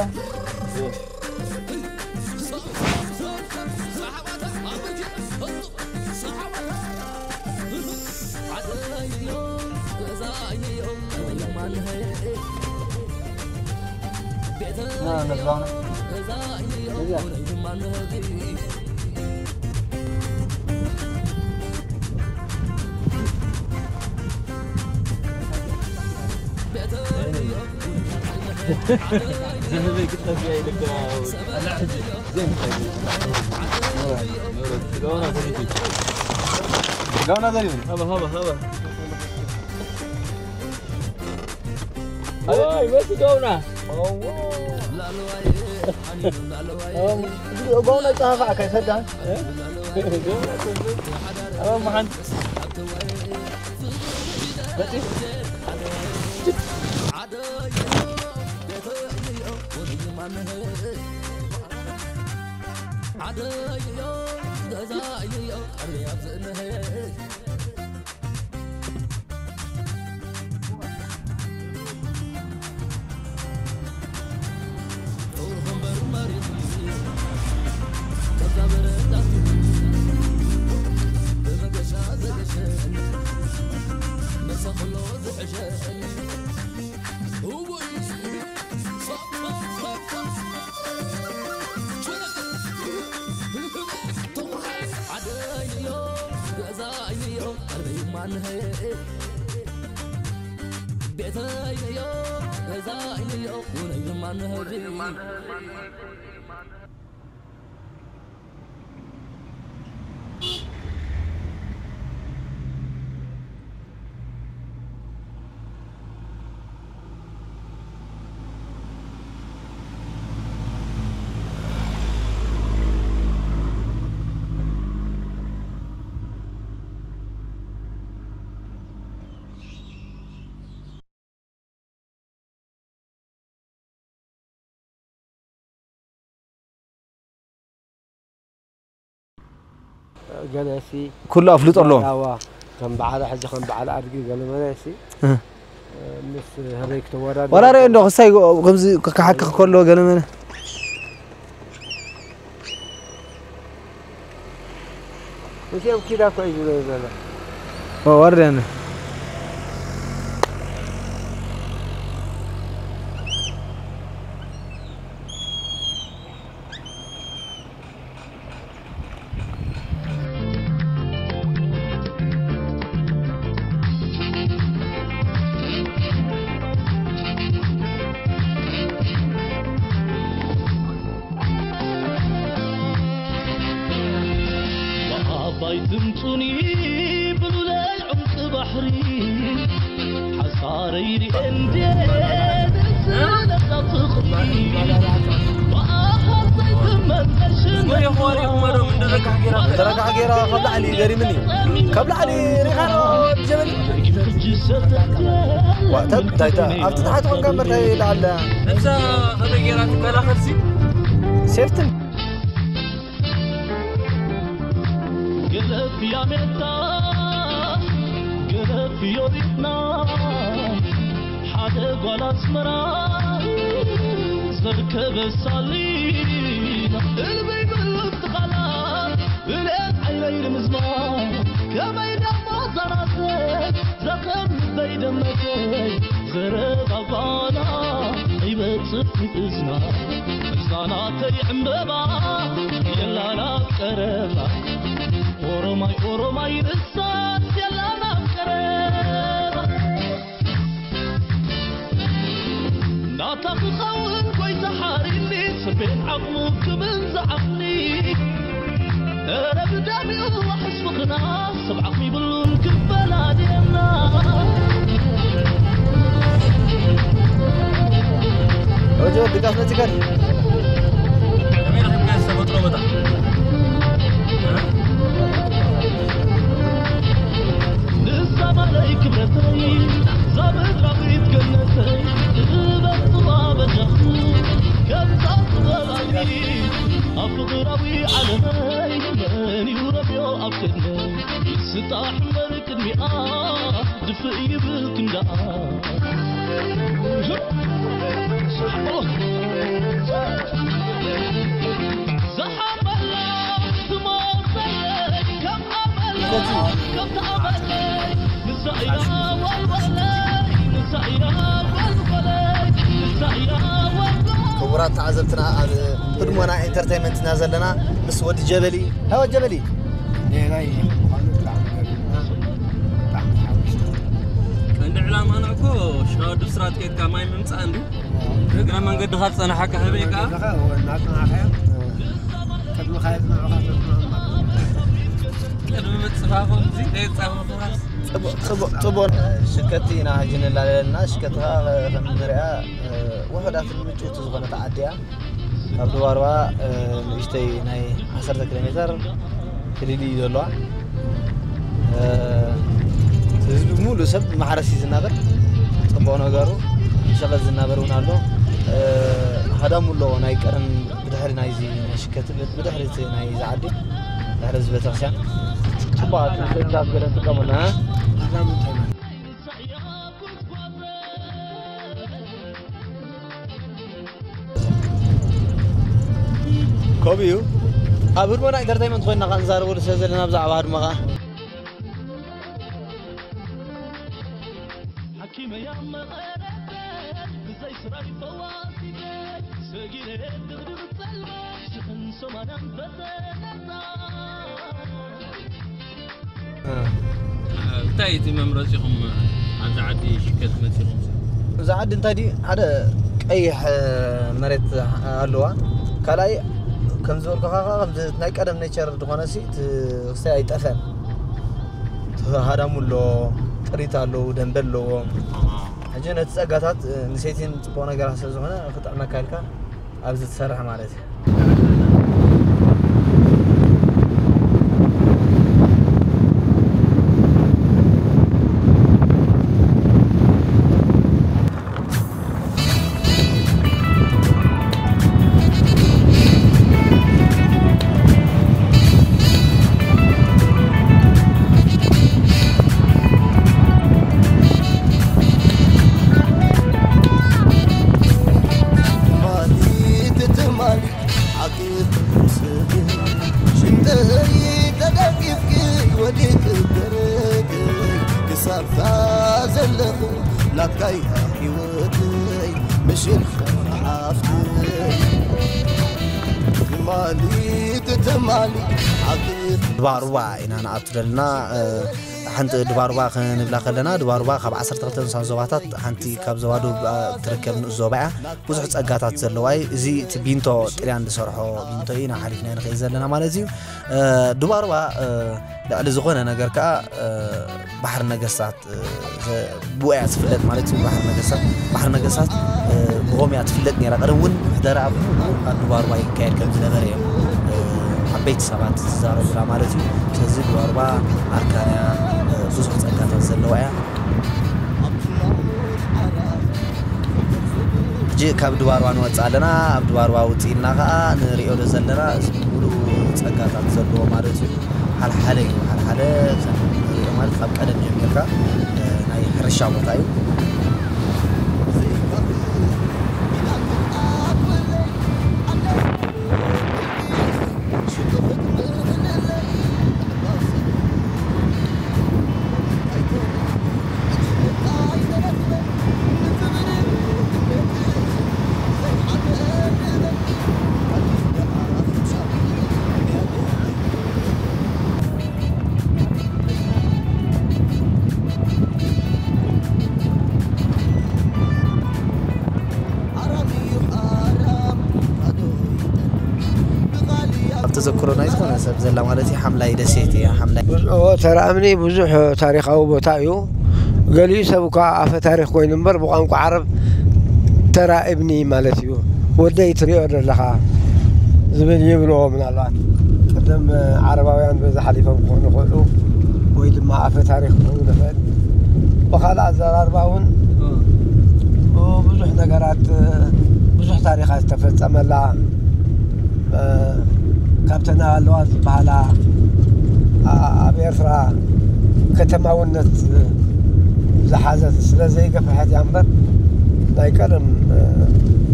ጋውና ዘሪሁን። ሃባ፣ ሃባ፣ ሃባ። ዋይ፣ መሲ ጋውና። ጋውና ጻፋ ከይሰዳ። ጋውና ጻፋ። ኣባ መሓን። ገለሲ ኩሉ ኣፍልጦ ኣለዎም። ዳዋ ከም በዓል ሕጂ ከም በዓል ኣድጊ ገለ መለሲ እ። ምስ ህበይ ክተወዳደር ወራሪ እንዶ ክሳይ ከምዚ ክሓክኽ ከሎ ገለ መለ እዚኦም ኪዳ እኮ እዩ ዝብሎ ዘሎ። ኦ፣ ወርደን። ብዓባይ ትምጹኒ ብሉለይ ዑምቂ ባሕሪ ሓሳረይ ሪኤ እንዴ ደስ ዝብለካ ፍቕሪ ብኣኻል ዘይትመዘን ሽነይ ተረጋሕ ጌራ ካብ ላዕሊ ገሪምኒ ካብ ላዕሊ ሪኻ ጀበሊ ዋ፣ እንታይ ታ-፣ ኣብቲ ታሕቲ ኮንካ እምበር እንታይ ኢላ ኣላ? ነብሳ ከመይ ጌራ ትከላኸልሲ? ሴፍትን። ገለፍያ ሜታ፣ ገለፍዮ ሪትና፣ ሓደ ጓል ኣስመራ ዘርከበ ሳሊና። እልበይ በሎ ትኻላ፣ ብልኤት ዓይነይ ንምዝማ፣ ከመይ ደሞ ዘራሰት፣ ዘኸን ልበይ ደመሰይ። ዘረባባና ይበጽሕ እዝና፣ እዛና ከይዕምበባ የላና ቀረባ። ኦሮማይ ኦሮማይ ርሳት የላና ቀረባ። ናታ ክኸውን ጎይታ ሓሪኒ፣ ስቤን ዓቕሙ ክብል ዝዓቕኒ። እረ ብዳሚኡ ሕስብኽና፣ ሰብ ዓቕሚ ይብሉን ክበላልየና። ወጆ ድጋፍ መፂካ ድዩ? ከመይ ረኺብካ ዝተፈጥሮ ቦታ? ንሳ ማለይ ክብረተይ፣ ዛብራዊት ገነተይ፣ ጥበብ ጥባ በጃኹ፣ ከምዛ ጥበባዊ ኣብ ፍቕራዊ ዓለመይ፣ መን እዩ ረብዮ ኣብ ቅድመይ? ይስጣሕ እምበር ቅድሚኣ፣ ድፍእ ይብል ክንዳኣ። ክቡራት ተዓዘብትና፣ ኣብ ህድሞና ኢንተርቴይንመንት ኢና ዘለና ምስ ወዲ ጀበሊ። ሃይ ወዲ ጀበሊ። ቀንዲ ዕላማና እኮ ሽራወዲ ብስራት ኬድካ ማይ ምምፃእ እንዲ። እግረ መንገድኻ ዝፀናሓካ ህበይ ከዓ እናፅናሕካዮ፣ ቅድሚ ካየፅናዕኻ ተፅንዖ ማለት። ቅድሚ ምፅፋፎም እዚ ከየፃፈፉኻስ። ፅቡቅ፣ ፅቡቅ፣ ፅቡቅ። ሽከቲ ኢና ሕጂ ንላለና፣ ሽከትኻ ከም ንሪኣ፣ ውሑዳትን ምጭውቲ ዝኾነት ዓዲ እያ። ካብ ድባርባ፣ ንእሽተይ ናይ ዓሰርተ ኪሎ ሜተር ክልል እዩ ዘለዋ። ህዝቢ ሙሉእ ሰብ ማሕረስ እዩ ዝናበር። ፅቡቅ ነገሩ ሸቐል ዝናበር እውን ኣሎ። ሃዳሙ ኣሎ ናይ ቀደም ብድሕሪ ናይዚ ናይ ሽከት፣ ብድሕሪ እቲ ናይዚ ዓዲ፣ ድሕሪ እዚ ቤተክርስትያን ፅቡቅ ኣብ ገለ ንጥቀመሉ፣ እ? ከምኡ እዩ። ኣብ ህድሞና ኢንተርቴይንመንት ኮይና ከዓ ንዛረበሉ ስለ ዘለና ብዛዕባ ህድሞ ከዓ። ሓኪመያ መቐረተ ብዘይ ስራይ ፈዋሲተ ሰጊረ ድቕድቕ ጸልማት ሽሕን ሰማንያን ፈተነታ። እንታይ እቲ መምረፂኹም ኣብዚ ዓዲ ሽከት መፂኹም? እዛ ዓዲ እንታይ ድዩ፣ ሓደ ቀይሕ መሬት ኣለዋ፣ ካልኣይ ከም ዝበልኩኻ ከዓ ከምዚ ናይ ቀደም ኔቸር ዝኾነ ሲ እቲ ክስታይ ኣይጠፍአን። እቲ ሃዳሙ ኣሎ፣ ጥሪት ኣለዉ፣ ደንበ ኣለዎም። ሕጂ ነቲ ጸጋታት ንሴቲን ጽቡቕ ነገራት ስለ ዝኾነ ክጥዕመካ ኢልካ ኣብዚ ትሰርሕ ማለት እዩ። ትማሊ ትማሊ ዓቂብ ስቂ ሽንተይ ተደጊፍኪ ወዲቂ ደረቂ ክሳብታ ዘለኹ ናትካይ ህይወተይ ምሽል ሓፍተይ ትማሊ ትማሊ ዓቂብ ድባሩባ ኢና ንኣቱ ዘለና። ሓንቲ ድባሩባ ክንብላ ከለና፣ ድባሩባ ካብ ዓሰርተ ክልተ ንኡሳን ዞባታት ሓንቲ ካብ ዞባ ደቡብ ትርከብ ንኡስ ዞባ እያ። ብዙሕ ጸጋታት ዘለዋ እዩ። እዚ እቲ ቢንቶ ጥልያን ዝሰርሖ ቢንቶ እዩ፣ ኢና ሓሊፍና ንኸይድ ዘለና ማለት እዩ። እ፣ ድባሩባ፣ እ፣ ልዕሊ ዝኾነ ነገር ከኣ፣ እ፣ ባሕሪ ነገስታት፣ እ፣ ዘ-፣ ብኡ እያ ትፍለጥ ማለት እዩ። ባሕሪ ነገስታት፣ ባሕሪ ነገስታት፣ እ፣ ብኸምኡ እያ ትፍለጥ ነይራ። ቀደም እውን ምሕደራ ኣብ፣ ኣብ ድባሩባ ይካየድ ከም ዝነበረ እዮም፣ እ፣ ዓበይቲ ሰባት ዝዛረቡላ ማለት እዩ። ስለዚ ድባሩባ ኣርካን እያ፣ እ፣ ብዙሕ ጸጋታት ዘለዋ እያ። ሕጂ ካብ ድባርዋ ንወፅእ ኣለና። ኣብ ድባርዋ ውፅእ ኢልና ከዓ ንሪኦ ዶ ዘለና እዚ ሙሉእ ፀጋታት ዘለዎ ማለት እዩ። ሓልሓለ እዩ፣ ሓልሓለ ንሪኦ ማለት ካብ ቀደም ጀሚርካ፣ እ፣ ናይ ሕርሻ ቦታ እዩ። ተዘክሮ ናይ ዝኾነ ሰብ ዘላ ማለት እዩ። ሓምላይ ደሴት እያ፣ ሓምላይ። ብዙ፣ ኦ፣ ተራ እምኒ ብዙሕ ታሪኻዊ ቦታ እዩ። ገሊኡ ሰብ እኳ ኣፈ ታሪኽ ኮይኑ እምበር ብቋንቋ ዓረብ ተራ እብኒ ማለት እዩ። ወደይ ትሪኦ ዘለኻ ዝብል ይብልዎ ምናልባት ቅድም ዓረባውያን በዚ ሓሊፎም ክኾኑ ይኽእሉ ወይ ድማ ኣፈ ታሪኽ ክኸውን ይኽእል። ብኻልእ ኣዘራርባ እውን ብዙሕ ነገራት፣ ብዙሕ ታሪኻት ዝተፈጸመላ፣ ካብተን ኣለዋ ዝበሃላ፣ ኣ-፣ ኣብ ኤርትራ ከተማውነት ዝሓዘት ስለ ዘይገፍሐት እያ እምበር ናይ ቀደም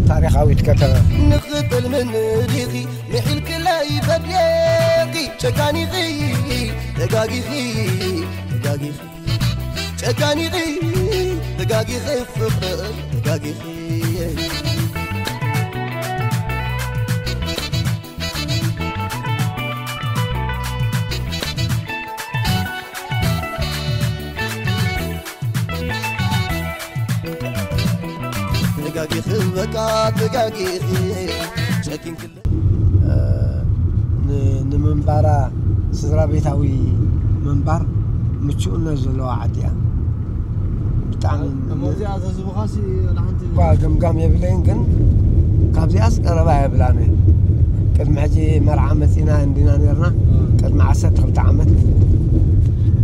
ታሪኻዊት ከተማ። ንኽጥልምን ዲኺ ምሒልክለይ በዴኺ ጨካኒኺ ተጋጊኺ ተጋጊኺ ጨካኒኺ ተጋጊኺ ፍቕሪ ተጋጊኺ። ተጋጊኺ በቃ ተጋጊኺ ጨኪንክለ ን-፣ ንምንባራ ስድራ ቤታዊ ምንባር ምቹእነት ዘለዋ ዓዲ እያ። ብጣዕሚ እሞ እዚኣ ዘዝብኻሲ ንሓንቲ እኳ ገምጋም የብለይን፣ ግን ካብዚኣስ ቀረባ የብላን። ቅድሚ ሕጂ መርዓ መጺና እንዲና ነርና። እ። ቅድሚ ዓሰርተ ክልተ ዓመት፣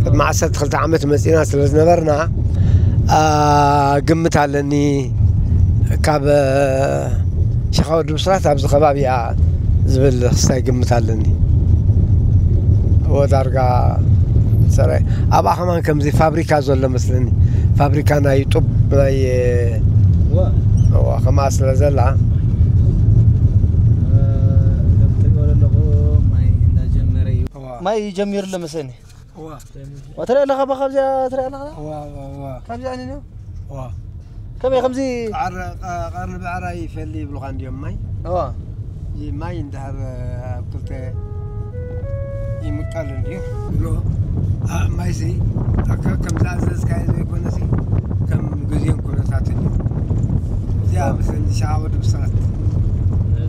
ቅድሚ ዓሰርተ ክልተ ዓመት መጺና ስለ ዝነበርና፣ አ፣ ግምት ኣለኒ ካብ ሸኻ ወዲ ብስራት ኣብዚ ከባቢ እያ ዝብል ክስታይ ግምት ኣለኒ። እወ ዳርጋ ሰራይ ኣብኣ ከማን ከምዚ ፋብሪካ ዘሎ መስለኒ። ፋብሪካ ናይ ጡብ ናይ እዋ። እዋ ከምኣ ስለ ዘላ። እ፣ ከም ትሪእዎ ዘለኹም ማይ እንዳጀመረ እዩ። እዋ። ማይ ጀሚሩ ኣሎ መስለኒ። እዋ። ወተረ ኣለኻ ብኻብዚኣ ትሪኣ ኣለኻ? እዋ፣ እዋ፣ እዋ። ካብዚኣ እኔ ነው? እዋ። ከመይ ከምዚ? ቃር-፣ ቃ-፣ ቃርኒ ብዕራይ ይፈሊ ይብሉኻ እንድዮም ማይ። እዋ። እዚ ማይ እንድሕር ኣብ ክልተ ይምቀል እንድዩ። ብሎ፣ ኣ፣ ማይሲ ኣካ ከም ዝኣዘዝካዮ ዘይኮነሲ ከም ግዜን ኩነታትን እዩ። እዚኣ እዋ። ምስ እንሻ ወዲ ብስራት።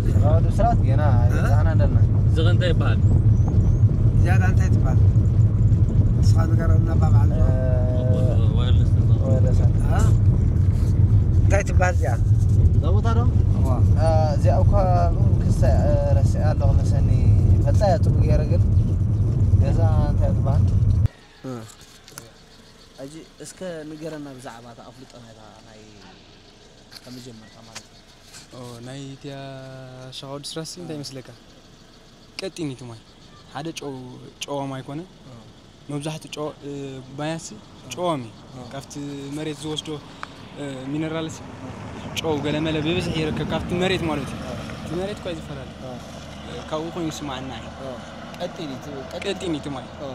ሸኻ ወዲ ብስራት ገና እ? ኣይበጻሕና ኣለና። እዚ ኸ እንታይ ይበሃል? ዝያዳ እንታይ ትበሃል? ንስኻ ንገረና፣ ኣባ በዓል። እ፣ ወለሰ። ወለሰ። እ? እንታይ ትበሃል እዚኣ? እዛ ቦታ ዶ? እዋ። እ፣ እዚኣ እኳ ክስተ፣ እ፣ ረሲዐ ኣለኹ መሰኒ። ፈልጣ እያ ጽቡቕ ገይረ ግን። ገዛ እንታይ ትበሃል? እ። ሕጂ እስከ ንገረና ብዛዕባ እታ ኣፍልጦ ናይታ ናይ ከም ጀመርካ ማለት እዩ። ኦ፣ ናይ እቲያ ሸኻ ወዲ ስራሲ እንታይ ይመስለካ? ቀጢን እዩ እቲ ማይ። ሓደ ጨው፣ ጨዋማ ኣይኮነን። እ። መብዛሕትኡ ጨው-፣ እ፣ ማያሲ እ። ጨዋም እዩ። እ። ካብቲ መሬት ዝወስዶ፣ እ፣ ሚነራልስ እ። ጨው ገለመለ ብብዝሒ ይርከብ ካብቲ መሬት ማለት እዩ። እ። እቲ መሬት እኳ እዩ ዝፈላለ። እ። እ፣ ካብኡ ኮይኑ ይስማዓና እዩ። እ። ቀጢን እዩ እቲ፣ ቀጢን ቀጢን እዩ እቲ ማይ። እ።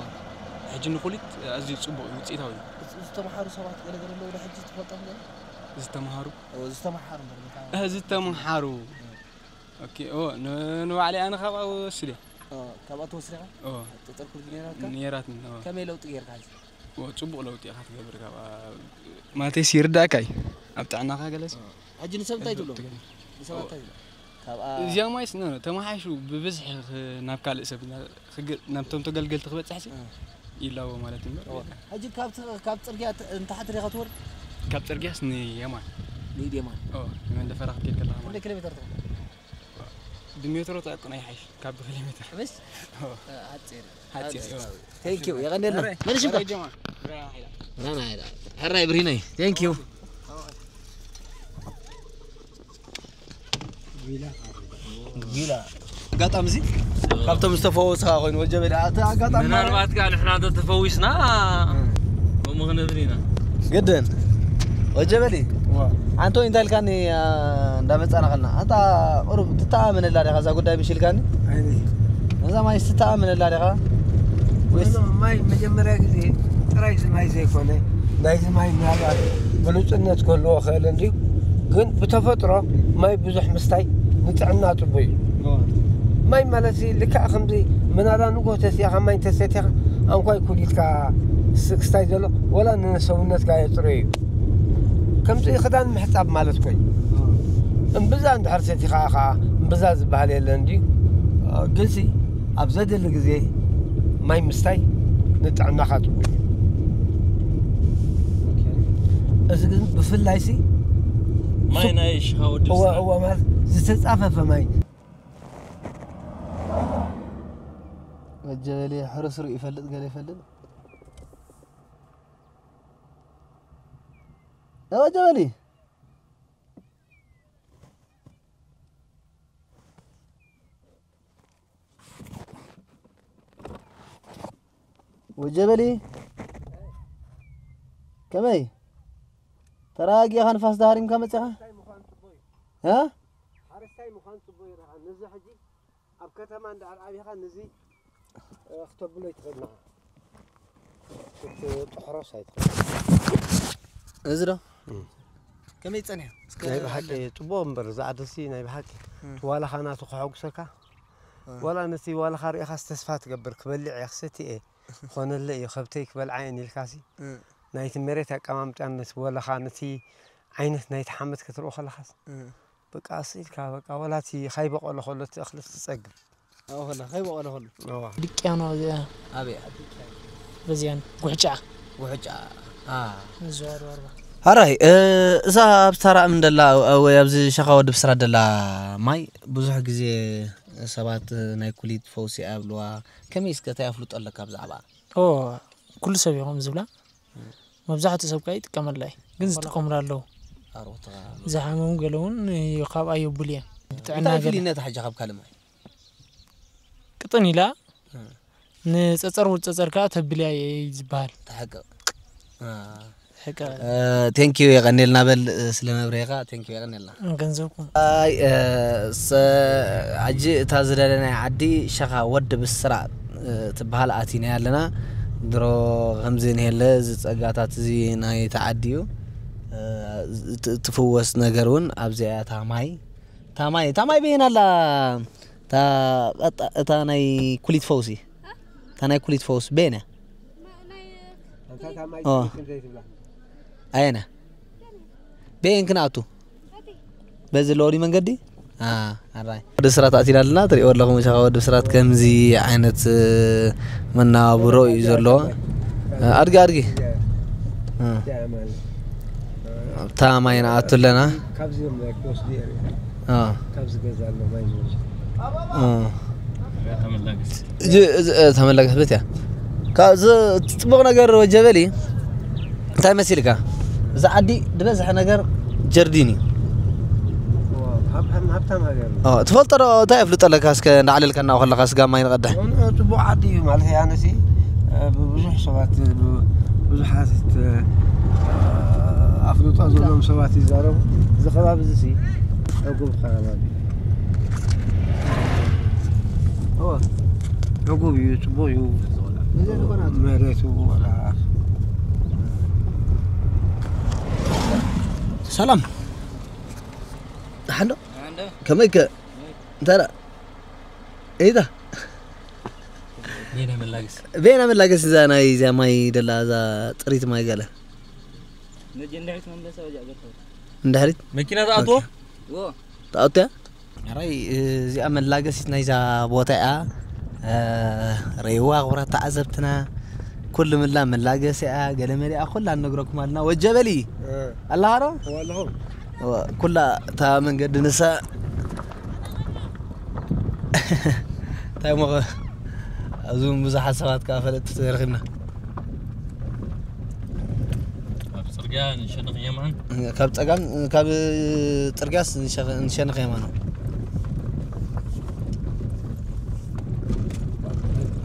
ሕጂ ንኹሊት ኣዝዩ ጽቡቕ እዩ፣ ውጽኢታዊ እዩ። እዚ ዝተምሃሩ ሰባት ገለ ገለ ኣለዉ ዶ ሕጂ ትፈልጦም ገለ? ዝተምሃሩ? ኦ፣ ዝተምሃሩ እምበር፣ በታ እህ፣ ዝተምሃሩ። እ። ኦኬ፣ ኦ፣ ን-፣ ንባዕለይ ኣነ ካብኣ ወስደ። ኦ፣ ካብኣ ትወስድ ኢኻ? ኦ። ጠጠር ኩሉ ነይራትካ? ነይራትኒ፣ ኦ። ከመይ ለውጢ ጌርካ ሕጂ? ኦ፣ ጽቡቕ ለውጢ ኢኻ ትገብር ካብኣ። ማለተይስ ይርዳእካ እዩ። ኣብ ጥዕናኻ ገለስ? ኦ። ሕጂ ንሰብ እንታይ ትብሎም? ትገብር። ንሰባት ኦ። እንታይ ትብሎም? ካብኣ እዚኣ ማይስ፣ ኖ፣ ኖ፣ ተመሓይሹ ብብዝሒ ኽ-፣ ናብ ካልእ ሰብ፣ ና-፣ ክግ-፣ ናብቶም ተገልገልቲ ክበጽሕሲ እ። ይላቦ ማለት እምበር። ኦ። ሕጂ ካብ ት-፣ ካብ ጽርግያ ት-፣ ንታሕቲ ዲኻ ትወርድ? ካብ ጽርግያስ ንየማን። ንኢድ የማን። ኦ፣ ንመንደፈራ ክትከይድ ከለኻ ማለት። ክንደይ ኪሎ ሜትር ትኾን? ብሜትሮ ትዕቅኖ ይሓይሽ፣ ካብ ብኪሎ ሜትር። እሺ? ኦ። እ፣ ሓጺር። ሓጺር፣ ኦ። Thank you። የቐንየልና። ሕራይ፣ መን ሽምካ? ሕራይ ጀማ። ብርሃን ሓይላ። ብርሃን ሓይላ። ሕራይ ብሪነይ። Thank you። ጊላ። ኣጋጣሚ እዚ ካብቶም ዝተፈወስኻ ኮይኑ ወጀበሊ፣ ኣቲ ኣጋጣሚ ምናልባት ከኣ ንሕና እንተተፈዊስና፣ እ። ከምኡ ክንብል ኢና። ግድን። ወጀበሊ። ዋ። ኣንቶኒ እንታይ ኢልካኒ፣ ኣ፣ እንዳመጻና ከለና፣ ኣንታ ቁሩብ ትተኣማመነላ ዲኻ እዛ ጉዳይ ምሽ ኢልካኒ? ኣይኒ። ነዛ ማይ ትተኣማመነላ ዲኻ? ወይስ ኖ፣ ኖ፣ ማይ መጀመርያ ግዜ ጥራይ እዚ ማይ ዘይኮነ፣ ናይዚ ማይ ምናልባት ብሉጽነት ክህልዎ ክእል እንድዩ፣ ግን ብተፈጥሮ ማይ ብዙሕ ምስታይ ንጥዕና ጽቡቅ እዩ። ኦ። ማይ ማለት እዚ ልክዕ ከምዚ ምናዳ ንግሆ ተሲእኻ ማይ እንተሰቲኻ ኣንኳይ ኩሊትካ ስ-፣ ክስታይ ዘሎ ወላ ንሰውነትካ የጽርዮ እዩ። ከምዚ ክዳን ምሕጻብ ማለት ኮይ። ኦ። እምብዛ እንድሕር ሰቲኻ ኸዓ እምብዛ ዝበሃል የለን ድዩ? ግልሲ። ኣብ ዘድሊ ግዜ ማይ ምስታይ ንጥዕናኻ ጽቡቕ እዩ። እዚ ግን ብፍላይ ሲ ማይ ናይ ሽኻ ወዲ እወ እወ ማለት ዝተጻፈፈ ማይ መጀበሊ ሕርስ ርኡ ይፈልጥ ገለ ይፈልጥ መጀበሊ ወጀበሊ ከመይ ተራጊኻ ንፋስ ዳሃሪምካ መጺኻ እ ሓረስታይ ምዃን ጽቡቅ ይረኣ ነዚ ሕጂ ኣብ ከተማ እንዳ ዓቢኻ ነዚ ክተብሎ ይትኽእል ክትጥሕሮ ኣይትኽእል እዚ ዶ ከመይ ጸኒሑ ናይ ብሓቂ ጽቡቅ እምበር ዝዓደሲ ናይ ብሓቂ ዋላኻ ናቱ ከሐጉሰካ ዋላ ነቲ ዋላኻ ሪኢኻስ ተስፋ ትገብር ክበልዕ እየ ክሰቲ እየ ክኾነለ እዩ ከብተይ ክበልዓ እየን ኢልካሲ ናይቲ መሬት ኣቀማምጣን ነቲ ወለኻ ነቲ ዓይነት ናይቲ ሓመድ ክትርኢ ከለኻስ በቃ ስኢልካ በቃ ወላቲ ካይበቆሎ ከሎ እቲ እኽሊ ትጸግብ ኣብኸላ ከይበቆለ ከሎ ድቅያኖ እዚኣ ኣበይ በዚያን ጉሕጫ ጉሕጫ ንዝዋሩ ኣርባ ሓራይ እዛ ኣብ ተራእም ደላ ወይ ኣብዚ ሸኻ ወዲ ብስራት ደላ ማይ ብዙሕ ግዜ ሰባት ናይ ኩሊት ፈውሲ ኣብልዋ ከመይ እስከ እንታይ ኣፍልጦ ኣለካ ብዛዕባ ኦ ኩሉ ሰብ ይኹም ዝብላ መብዛሕትኡ ሰብ ከዓ ይጥቀመላ እዩ ግን ዝጥቀሙላ ኣለዉ ዝሓመሙ ገለ እውን ካብኣ የቡል እየ ብጥዕና እንታይ ገለ ፍልይነታ ሕጂ ካብ ካልእ ማይ ቅጥን ኢላ ንፀፀር ውድ ፀፀር ከዓ ተብልያ እየ እዩ ዝበሃል ተሓቅቕ ሕቀ ቴንኪዩ የቐኔልና በል ስለ መብርሄኻ ቴንኪዩ የቐኔልና ገንዘብኩም ኣይ ሕጂ እታ ዝደለናይ ዓዲ ሸኻ ወዲ ብስራ ትበሃል ኣቲናያ ኣለና ድሮ ከምዚ ንሄለ እዚ ጸጋታት እዚ ናይ ተዓዲ እዩ ትፍወስ ነገር እውን ኣብዚኣ እያ እታ ማይ እታ ማይ እታ ማይ በየን ኣላ እታ ናይ ኩሊት ፈውሲ እታ ናይ ኩሊት ፈውስ በየን እያ ኣየና በየን ክንኣቱ በዚ ለወዲ መንገዲ ኣራይ ወዲ ብስራት ኣቲና ኣለና ትሪእዎ ኣለኹም ሸኻ ወዲ ብስራት ከምዚ ዓይነት መናባብሮ እዩ ዘለዎ ኣድጊ ኣድጊ ኣብታ ማይ ንኣቱ ኣለና ተመላገስ በት እያ ካብዚ ፅቡቕ ነገር ወጀበሊ እንታይ መሲልካ እዚ ዓዲ ዝበዝሐ ነገር ጀርዲን እዩ ትፈልጦ ዶ እንታይ ኣፍልጦ ኣለካ እስከ እንዳዕለልካ እናው ከለካ ስጋ ማይ ንቐድሕ ጽቡቕ ዓዲ እዩ ማለት ኣነሲ ብብዙሕ ሰባት ብዙሓት ኣፍልጦ ዘለዎም ሰባት ይዛረቡ እዚ ከባቢ እዚ ዕጉብ ከባቢ ዕጉብ እዩ ጽቡቕ እዩ መሬቱ ሰላም ሓንዶ ከመይ ከ እንታይ ኢታ ቤና መላገስ እዛ ናይ እዚኣ ማይ ደላ እዛ ጥሪት ማይ ገለ እንድሕሪት መኪና ትኣትዎ ትኣቱ እያ ራይ እዚኣ መላገሲት ናይዛ ቦታ እያ ረይዋ ክቡራት ተዓዘብትና ኩሉ ምላ መላገሲ እያ ገለ መሊኣ ኩላ ንነግረኩም ኣለና ወጀበሊ ኣለኻ ዶ ኩላ እታ መንገዲ ንሳ እንታይ ሞ ኣብዚ እውን ብዙሓት ሰባት ከዓ ፈለጥቲ ረኺብና ኣብ ፅርግያ ንሸነኽ የማን ካብ ፀጋም ካብ ፅርግያስ ንሸነኽ የማን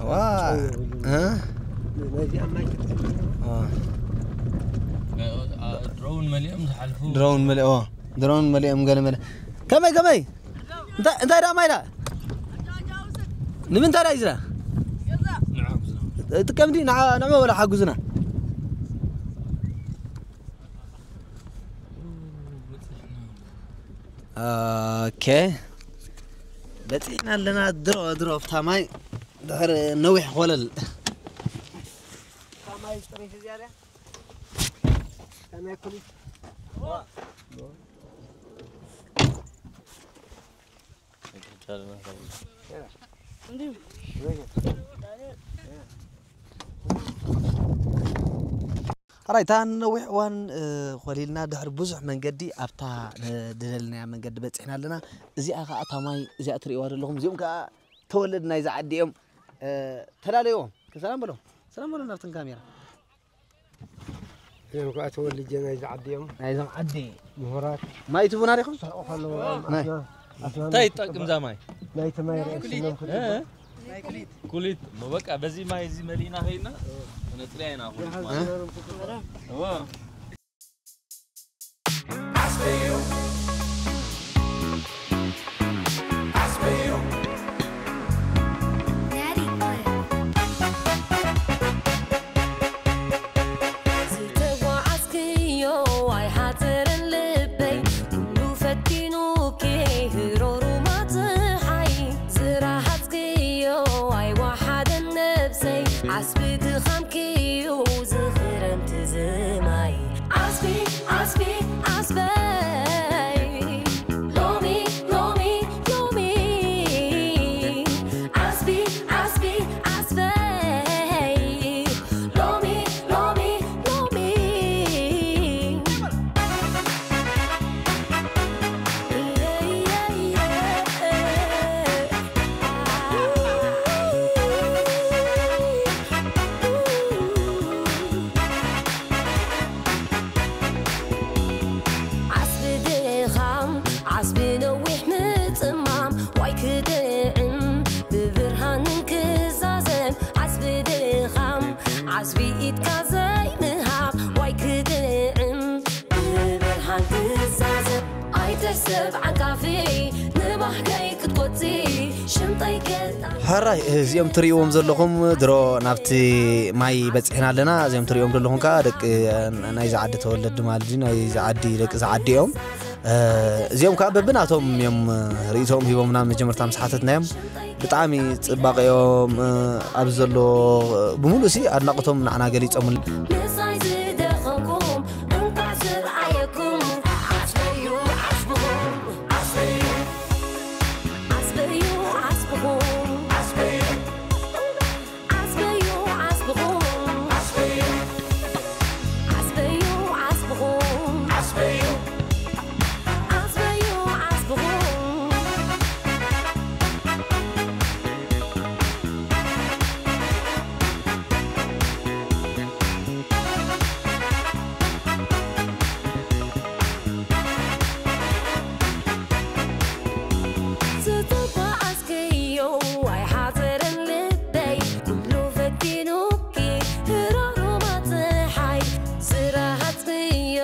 ዋ ድሮውን መሊኦም ዝሓልፉ ድሮውን መሊኦ ድሮውን መሊኦም ገለ መለ ከመይ ከመይ እንታይ እንታይ ደኣ ማይ ደኣ ንምንታይ ደኣ እዩ ዝራ ጥቀምቲ ንዐ ወላ ሓጉዝና ኦኬ በፂሕና ኣለና ድሮ ድሮ ኣብታ ማይ ድሕር ነዊሕ ኮለል ኣራይ እታ ንነዊሕ እዋን እ፣ ኮሊልና ድሕሪ ብዙሕ መንገዲ ኣብታ ንደለናያ መንገዲ በፂሕና ኣለና። እዚኣ ከዓ እታ ማይ እዚኣ ትርእይዋ ዘለኹም እዚኦም ከዓ ተወለድ ናይዛ ዓዲ እዮም። እ፣ ተላለይዎም ሰላም በሎም። ሰላም በሎም ናብተን ካሜራ። እዚኦም ከዓ ተወልጀ ናይዚ ዓዲ እዮም። ናይዞም ዓዲ ምሁራት ማይ ትቡና ዲኹም? ስሕቑ ከለዎ ናይ ኣስና ኣስና እንታይ ይጠቅም እዛ ማይ? ናይቲ ማይ ርእስኖም እ? ኩሊት እሞ በቃ በዚ ማይ እዚ መሊእና ከይድና ነፅርያ ኢና ኩሊት ማለት እዎ። ዝተጓዓዝክዮ ኣይሓፀረን ልበይ፣ ኩሉ ፈቲኑኪ ህሮሩማ ፀሓይ። ዝረሃፅክዮ ኣይወሓደን ነብሰይ፣ ዓስቢ ድኻምኪዩ ዝኽረምቲ ዝማይ። ዓስቢ፣ ዓስቢ፣ ዓስበይ፣ ሎሚ፣ ሎሚ፣ ሎሚ። ዓስቢ፣ ዓስቢ፣ ዓስበይ፣ ሎሚ፣ ሎሚ፣ ሎሚ። ዓስቢ ድኻም፣ ዓስቢ ነዊሕ ምጽማም፣ ዋይ ክጥዕም ብብርሃንን ክዛዘም። ዓስቢ ድኻም፣ ዓስቢ ኢድካ ዘይምሃብ፣ ዋይ ክጥዕም ብብርሃን ክዛዘም። ኣይትሕሰብ ዓንቃፊ፣ ንባህገይ ክትቆጺ፣ ሽምጠይ ገጣ። ሕራይ እዚኦም ትርእይዎም ዘለኹም ድሮ ናብቲ ማይ በፂሕና ኣለና። እዚኦም ትርእዮም ዘለኹም ከዓ ደቂ ናይዚ ዓዲ ተወለድቲ ማለት እዩ። ናይዚ ዓዲ ደቂ እዚ ዓዲ እዮም። እ፣ እዚኦም ከዓ በብናቶም እዮም ርእይቶኦም ሂቦምና። መጀመርታ ምስ ሓተትናዮም ብጣዕሚ ፅባቐኦም እ፣ ኣብዚ ዘሎ ብምሉእ ሲ ኣድናቕቶም ንዓና ገሊፆምልና። ምሳይ ዝደኸምኩም እንኳዕ ዝረኣየኩም። ዓስበዩ ዓስብኹም፣ ዓስበዩ፣ ዓስበዩ ዓስብኹም፣ ዓስበዩ፣ ዓስበዩ ዓስብኹም፣ ዓስበዩ፣ ዓስበዩ ዓስብኹም፣ ዓስበዩ፣ ዓስበዩ፣ ዓስበዩ ዓስብኹም። ዝተጓዓዝክዮ ኣይሓዘረን ልበይ፣ ኩሉ ፈቲኑኪ ህሮሩማ ፀሓይ። ዝረሃፅክዮ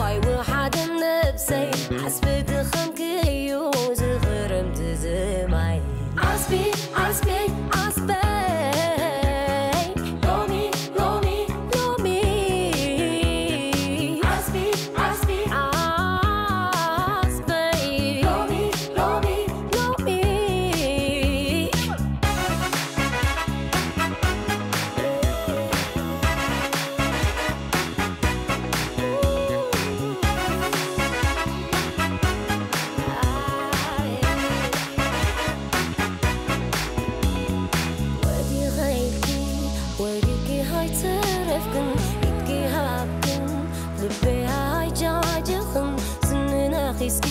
ኣይወሓደን ነብሰይ፣ ዓስቢ ድኻምክዩ ዝኽረምቲ ዝማይ። ዓስቢ፣ ዓስቢ፣ ዓስበይ፣ ሎሚ፣ ሎሚ፣ ሎሚ። ዓስቢ፣ ዓስቢ፣ ዓስበይ፣ ሎሚ፣ ሎሚ፣ ሎሚ። ወዲኸይልኪ ወዲቂ ሃይትረፍክን ኢድኪ ሃብክን ልበይ ኣይጃጀኽን ስንና ኺስኪ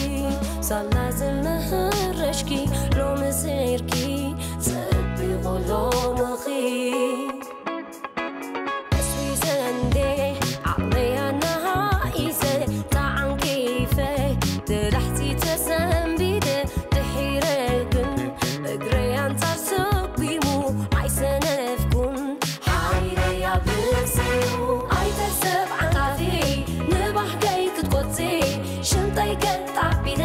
ሳላ ዝመህረሽኪ ሎሚ ስዒርኪ ጽቢቑ ሎምኺ። እስዊዘ እንዴ ዓቕለያ ናሃኢዘ ተዓንቂፈ ተላሕፂ ተሰንቢደ ድሒረ ግን እግረይ ኣንፃር ሰጒሙ ኣይሰነፍኩን ሓይለይ ኣብ ርእሲኡ ኣይተሰብ ዓንቃፊ ንባህገይ ክትቆፂ ሽንጠይ ገጥ ኣቢለ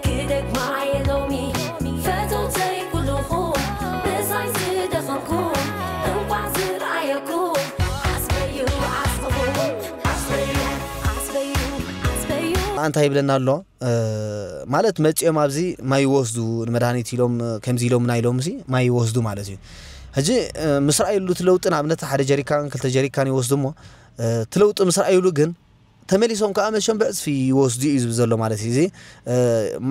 ክደግማ እየ ሎሚ ፈተውተይ ኩልኹም ምሳይ ዝደኸምኩም እንኳዕ ዝረኣየኩም ዓስበዩ ዓስብኹም ዓስበዩ ዓስበዩ ዓስበዩ እንታይ ይብለና ኣሎ እ፣ ማለት መፂኦም ኣብዚ ማይ ይወስዱ ንመድሃኒት ኢሎም እ፣ ከምዚ ኢሎምና ኢሎም ሲ ማይ ይወስዱ ማለት እዩ። ሕጂ እ፣ ምስ ረኣየሉ እቲ ለውጢ ንኣብነት ሓደ ጀሪካን ክልተ ጀሪካን ይወስዱ እሞ እ፣ እቲ ለውጢ ምስ ረኣየሉ ግን ተመሊሶም ከዓ መቸም ብዕፅፊ ይወስዱ እዩ ዝብል ዘሎ ማለት እዩ። እዚ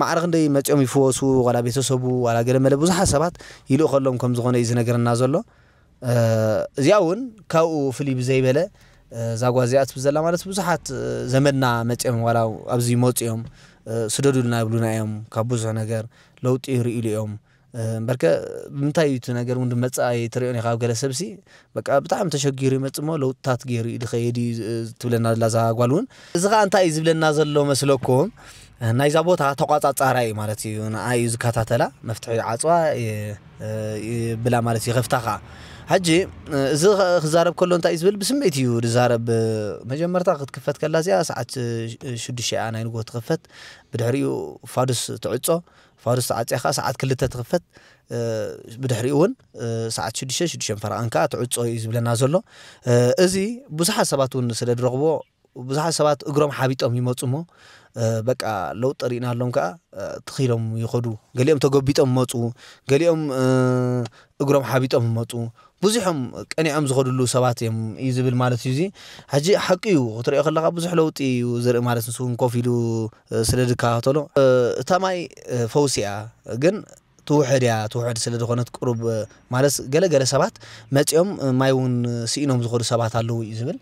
ማዕረ ክንደይ መፂኦም ይፍወሱ ዋላ ቤተሰቡ ዋላ ገለ መለ ብዙሓት ሰባት ይልእኸሎም ከም ዝኾነ እዩ ዝነገረና ዘሎ። እዚኣ እውን ካብኡ ፍልይ ብዘይበለ እዛ ጓል እዚኣ ትብል ዘላ ማለት ብዙሓት ዘመድና መፂኦም ዋላ ኣብዚ ይመፁ እዮም፣ ስደዱልና ይብሉና እዮም ካብ ብዙሕ ነገር ለውጢ ይርእሉ እዮም። እምበርከ ብምንታይ እዩ እቲ ነገር እውን ድመፅእ ኣይትሪኦን ኢኻ ኣብ ገለ ሰብሲ በቃ ብጣዕሚ ተሸጊሩ ይመፅእ እሞ ለውጥታት ገይሩ እዩ ድኸይድ እዩ ትብለና ዘላ እዛ ጓል እውን። እዚ ከዓ እንታይ እዩ ዝብለና ዘሎ መስለኩም? ናይዛ ቦታ ተቋፃፃራ እዩ ማለት እዩ። ንዓ እዩ ዝከታተላ መፍትሒ ዓፅዋ ብላ ማለት እዩ ከፍታ ከዓ። ሕጂ እዚ ክዛረብ ከሎ እንታይ እዩ ዝብል ብስምዒት እዩ ዝዛረብ። መጀመርታ ክትክፈት ከላ እዚኣ ሰዓት ሽዱሽተ እያ ናይ ንጎ ትኽፈት። ብድሕሪኡ ፋዱስ ትዕፆ። ፋዱስ ተዓፅያ ከዓ ሰዓት ክልተ ትኽፈት። ብድሕሪኡ እውን ሰዓት ሽዱሽተ ሽዱሽተ ፈረቓን ከዓ ትዕፆ እዩ ዝብለና ዘሎ። እዚ ብዙሓት ሰባት እውን ስለ ዝረኽቦ ብዙሓት ሰባት እግሮም ሓቢጦም ይመፁ እሞ በቃ ለውጢ ርኢና ኣሎም ከዓ ትኺሎም ይኸዱ። ገሊኦም ተጎቢጦም ይመፁ፣ ገሊኦም እግሮም ሓቢጦም ይመፁ። ብዙሖም ቀኒዖም ዝኸድሉ ሰባት እዮም እዩ ዝብል ማለት እዩ። እዚ ሕጂ ሓቂ እዩ ክትሪኦ ከለካ ብዙሕ ለውጢ እዩ ዝርኢ ማለት ንሱ እውን ኮፍ ኢሉ ስለ ዝከታተሎ። እታ ማይ ፈውሲ እያ ግን ትውሕድ እያ። ትውሕድ ስለ ዝኾነት ቁሩብ ማለት ገለገለ ሰባት መፂኦም ማይ እውን ስኢኖም ዝኸዱ ሰባት ኣለዉ እዩ ዝብል።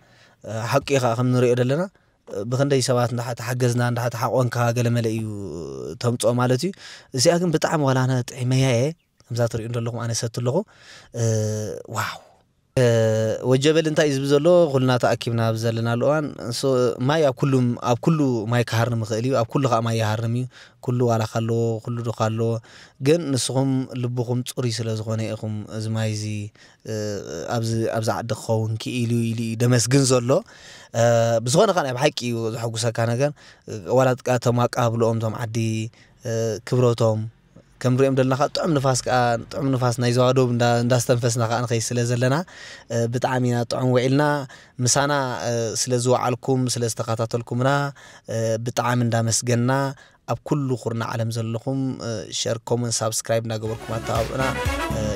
ሓቂ ከዓ ከም ንሪኦ ዘለና ብክንደይ ሰባት እንዳሓ ተሓገዝና እንዳሓ ተሓቆንካ ገለመለ እዩ ተምፅኦ ማለት እዩ። እዚኣ ግን ብጣዕሚ ዋላ ኣነ ጥዒመያ እየ። ከምዛ ትሪኡ እንደለኹም ኣነ ሰቲ ኣለኹ። ዋው። ወጀበል እንታይ እዩ ዝብል ዘሎ? ኩልና ተኣኪብና ኣብ ዘለናሉ እዋን ማይ ኣብ ኩሉ ኣብ ኩሉ ማይ ክሃርም ይኽእል እዩ። ኣብ ኩሉ ከዓ ማይ ይሃርም እዩ። ኩሉ ዋላ ካለዎ ኩሉ ዶ ካለዎ ግን ንስኹም ልብኹም ፅሩይ ስለ ዝኾነ ኢኹም እዚ ማይ እዚ ኣብዚ ኣብዚ ዓዲ ክኸውን ክኢሉ ኢሉ እዩ ደመስግን ዘሎ። ብዝኾነ ከዓ ናይ ብሓቂ እዩ ዘሐጉሰካ ነገር ዋላ ጥቃ እቶም ኣቃብልኦም እቶም ዓዲ ክብረቶም ከም ንሪኦም ዘለና ከዓ ጥዑም ንፋስ ከዓ ጥዑም ንፋስ ናይ ዘዋዶብ እንዳስተንፈስና ከዓ ንኸይ ስለ ዘለና ብጣዕሚ ኢና ጥዑም ውዒልና። ምሳና ስለ ዝወዓልኩም ስለ ዝተኸታተልኩምና ብጣዕሚ እንዳመስገንና ኣብ ኩሉ ኩርና ዓለም ዘለኹም ሸር ኮመን ሳብስክራይብ እንዳገበርኩም ኣተባብዑና።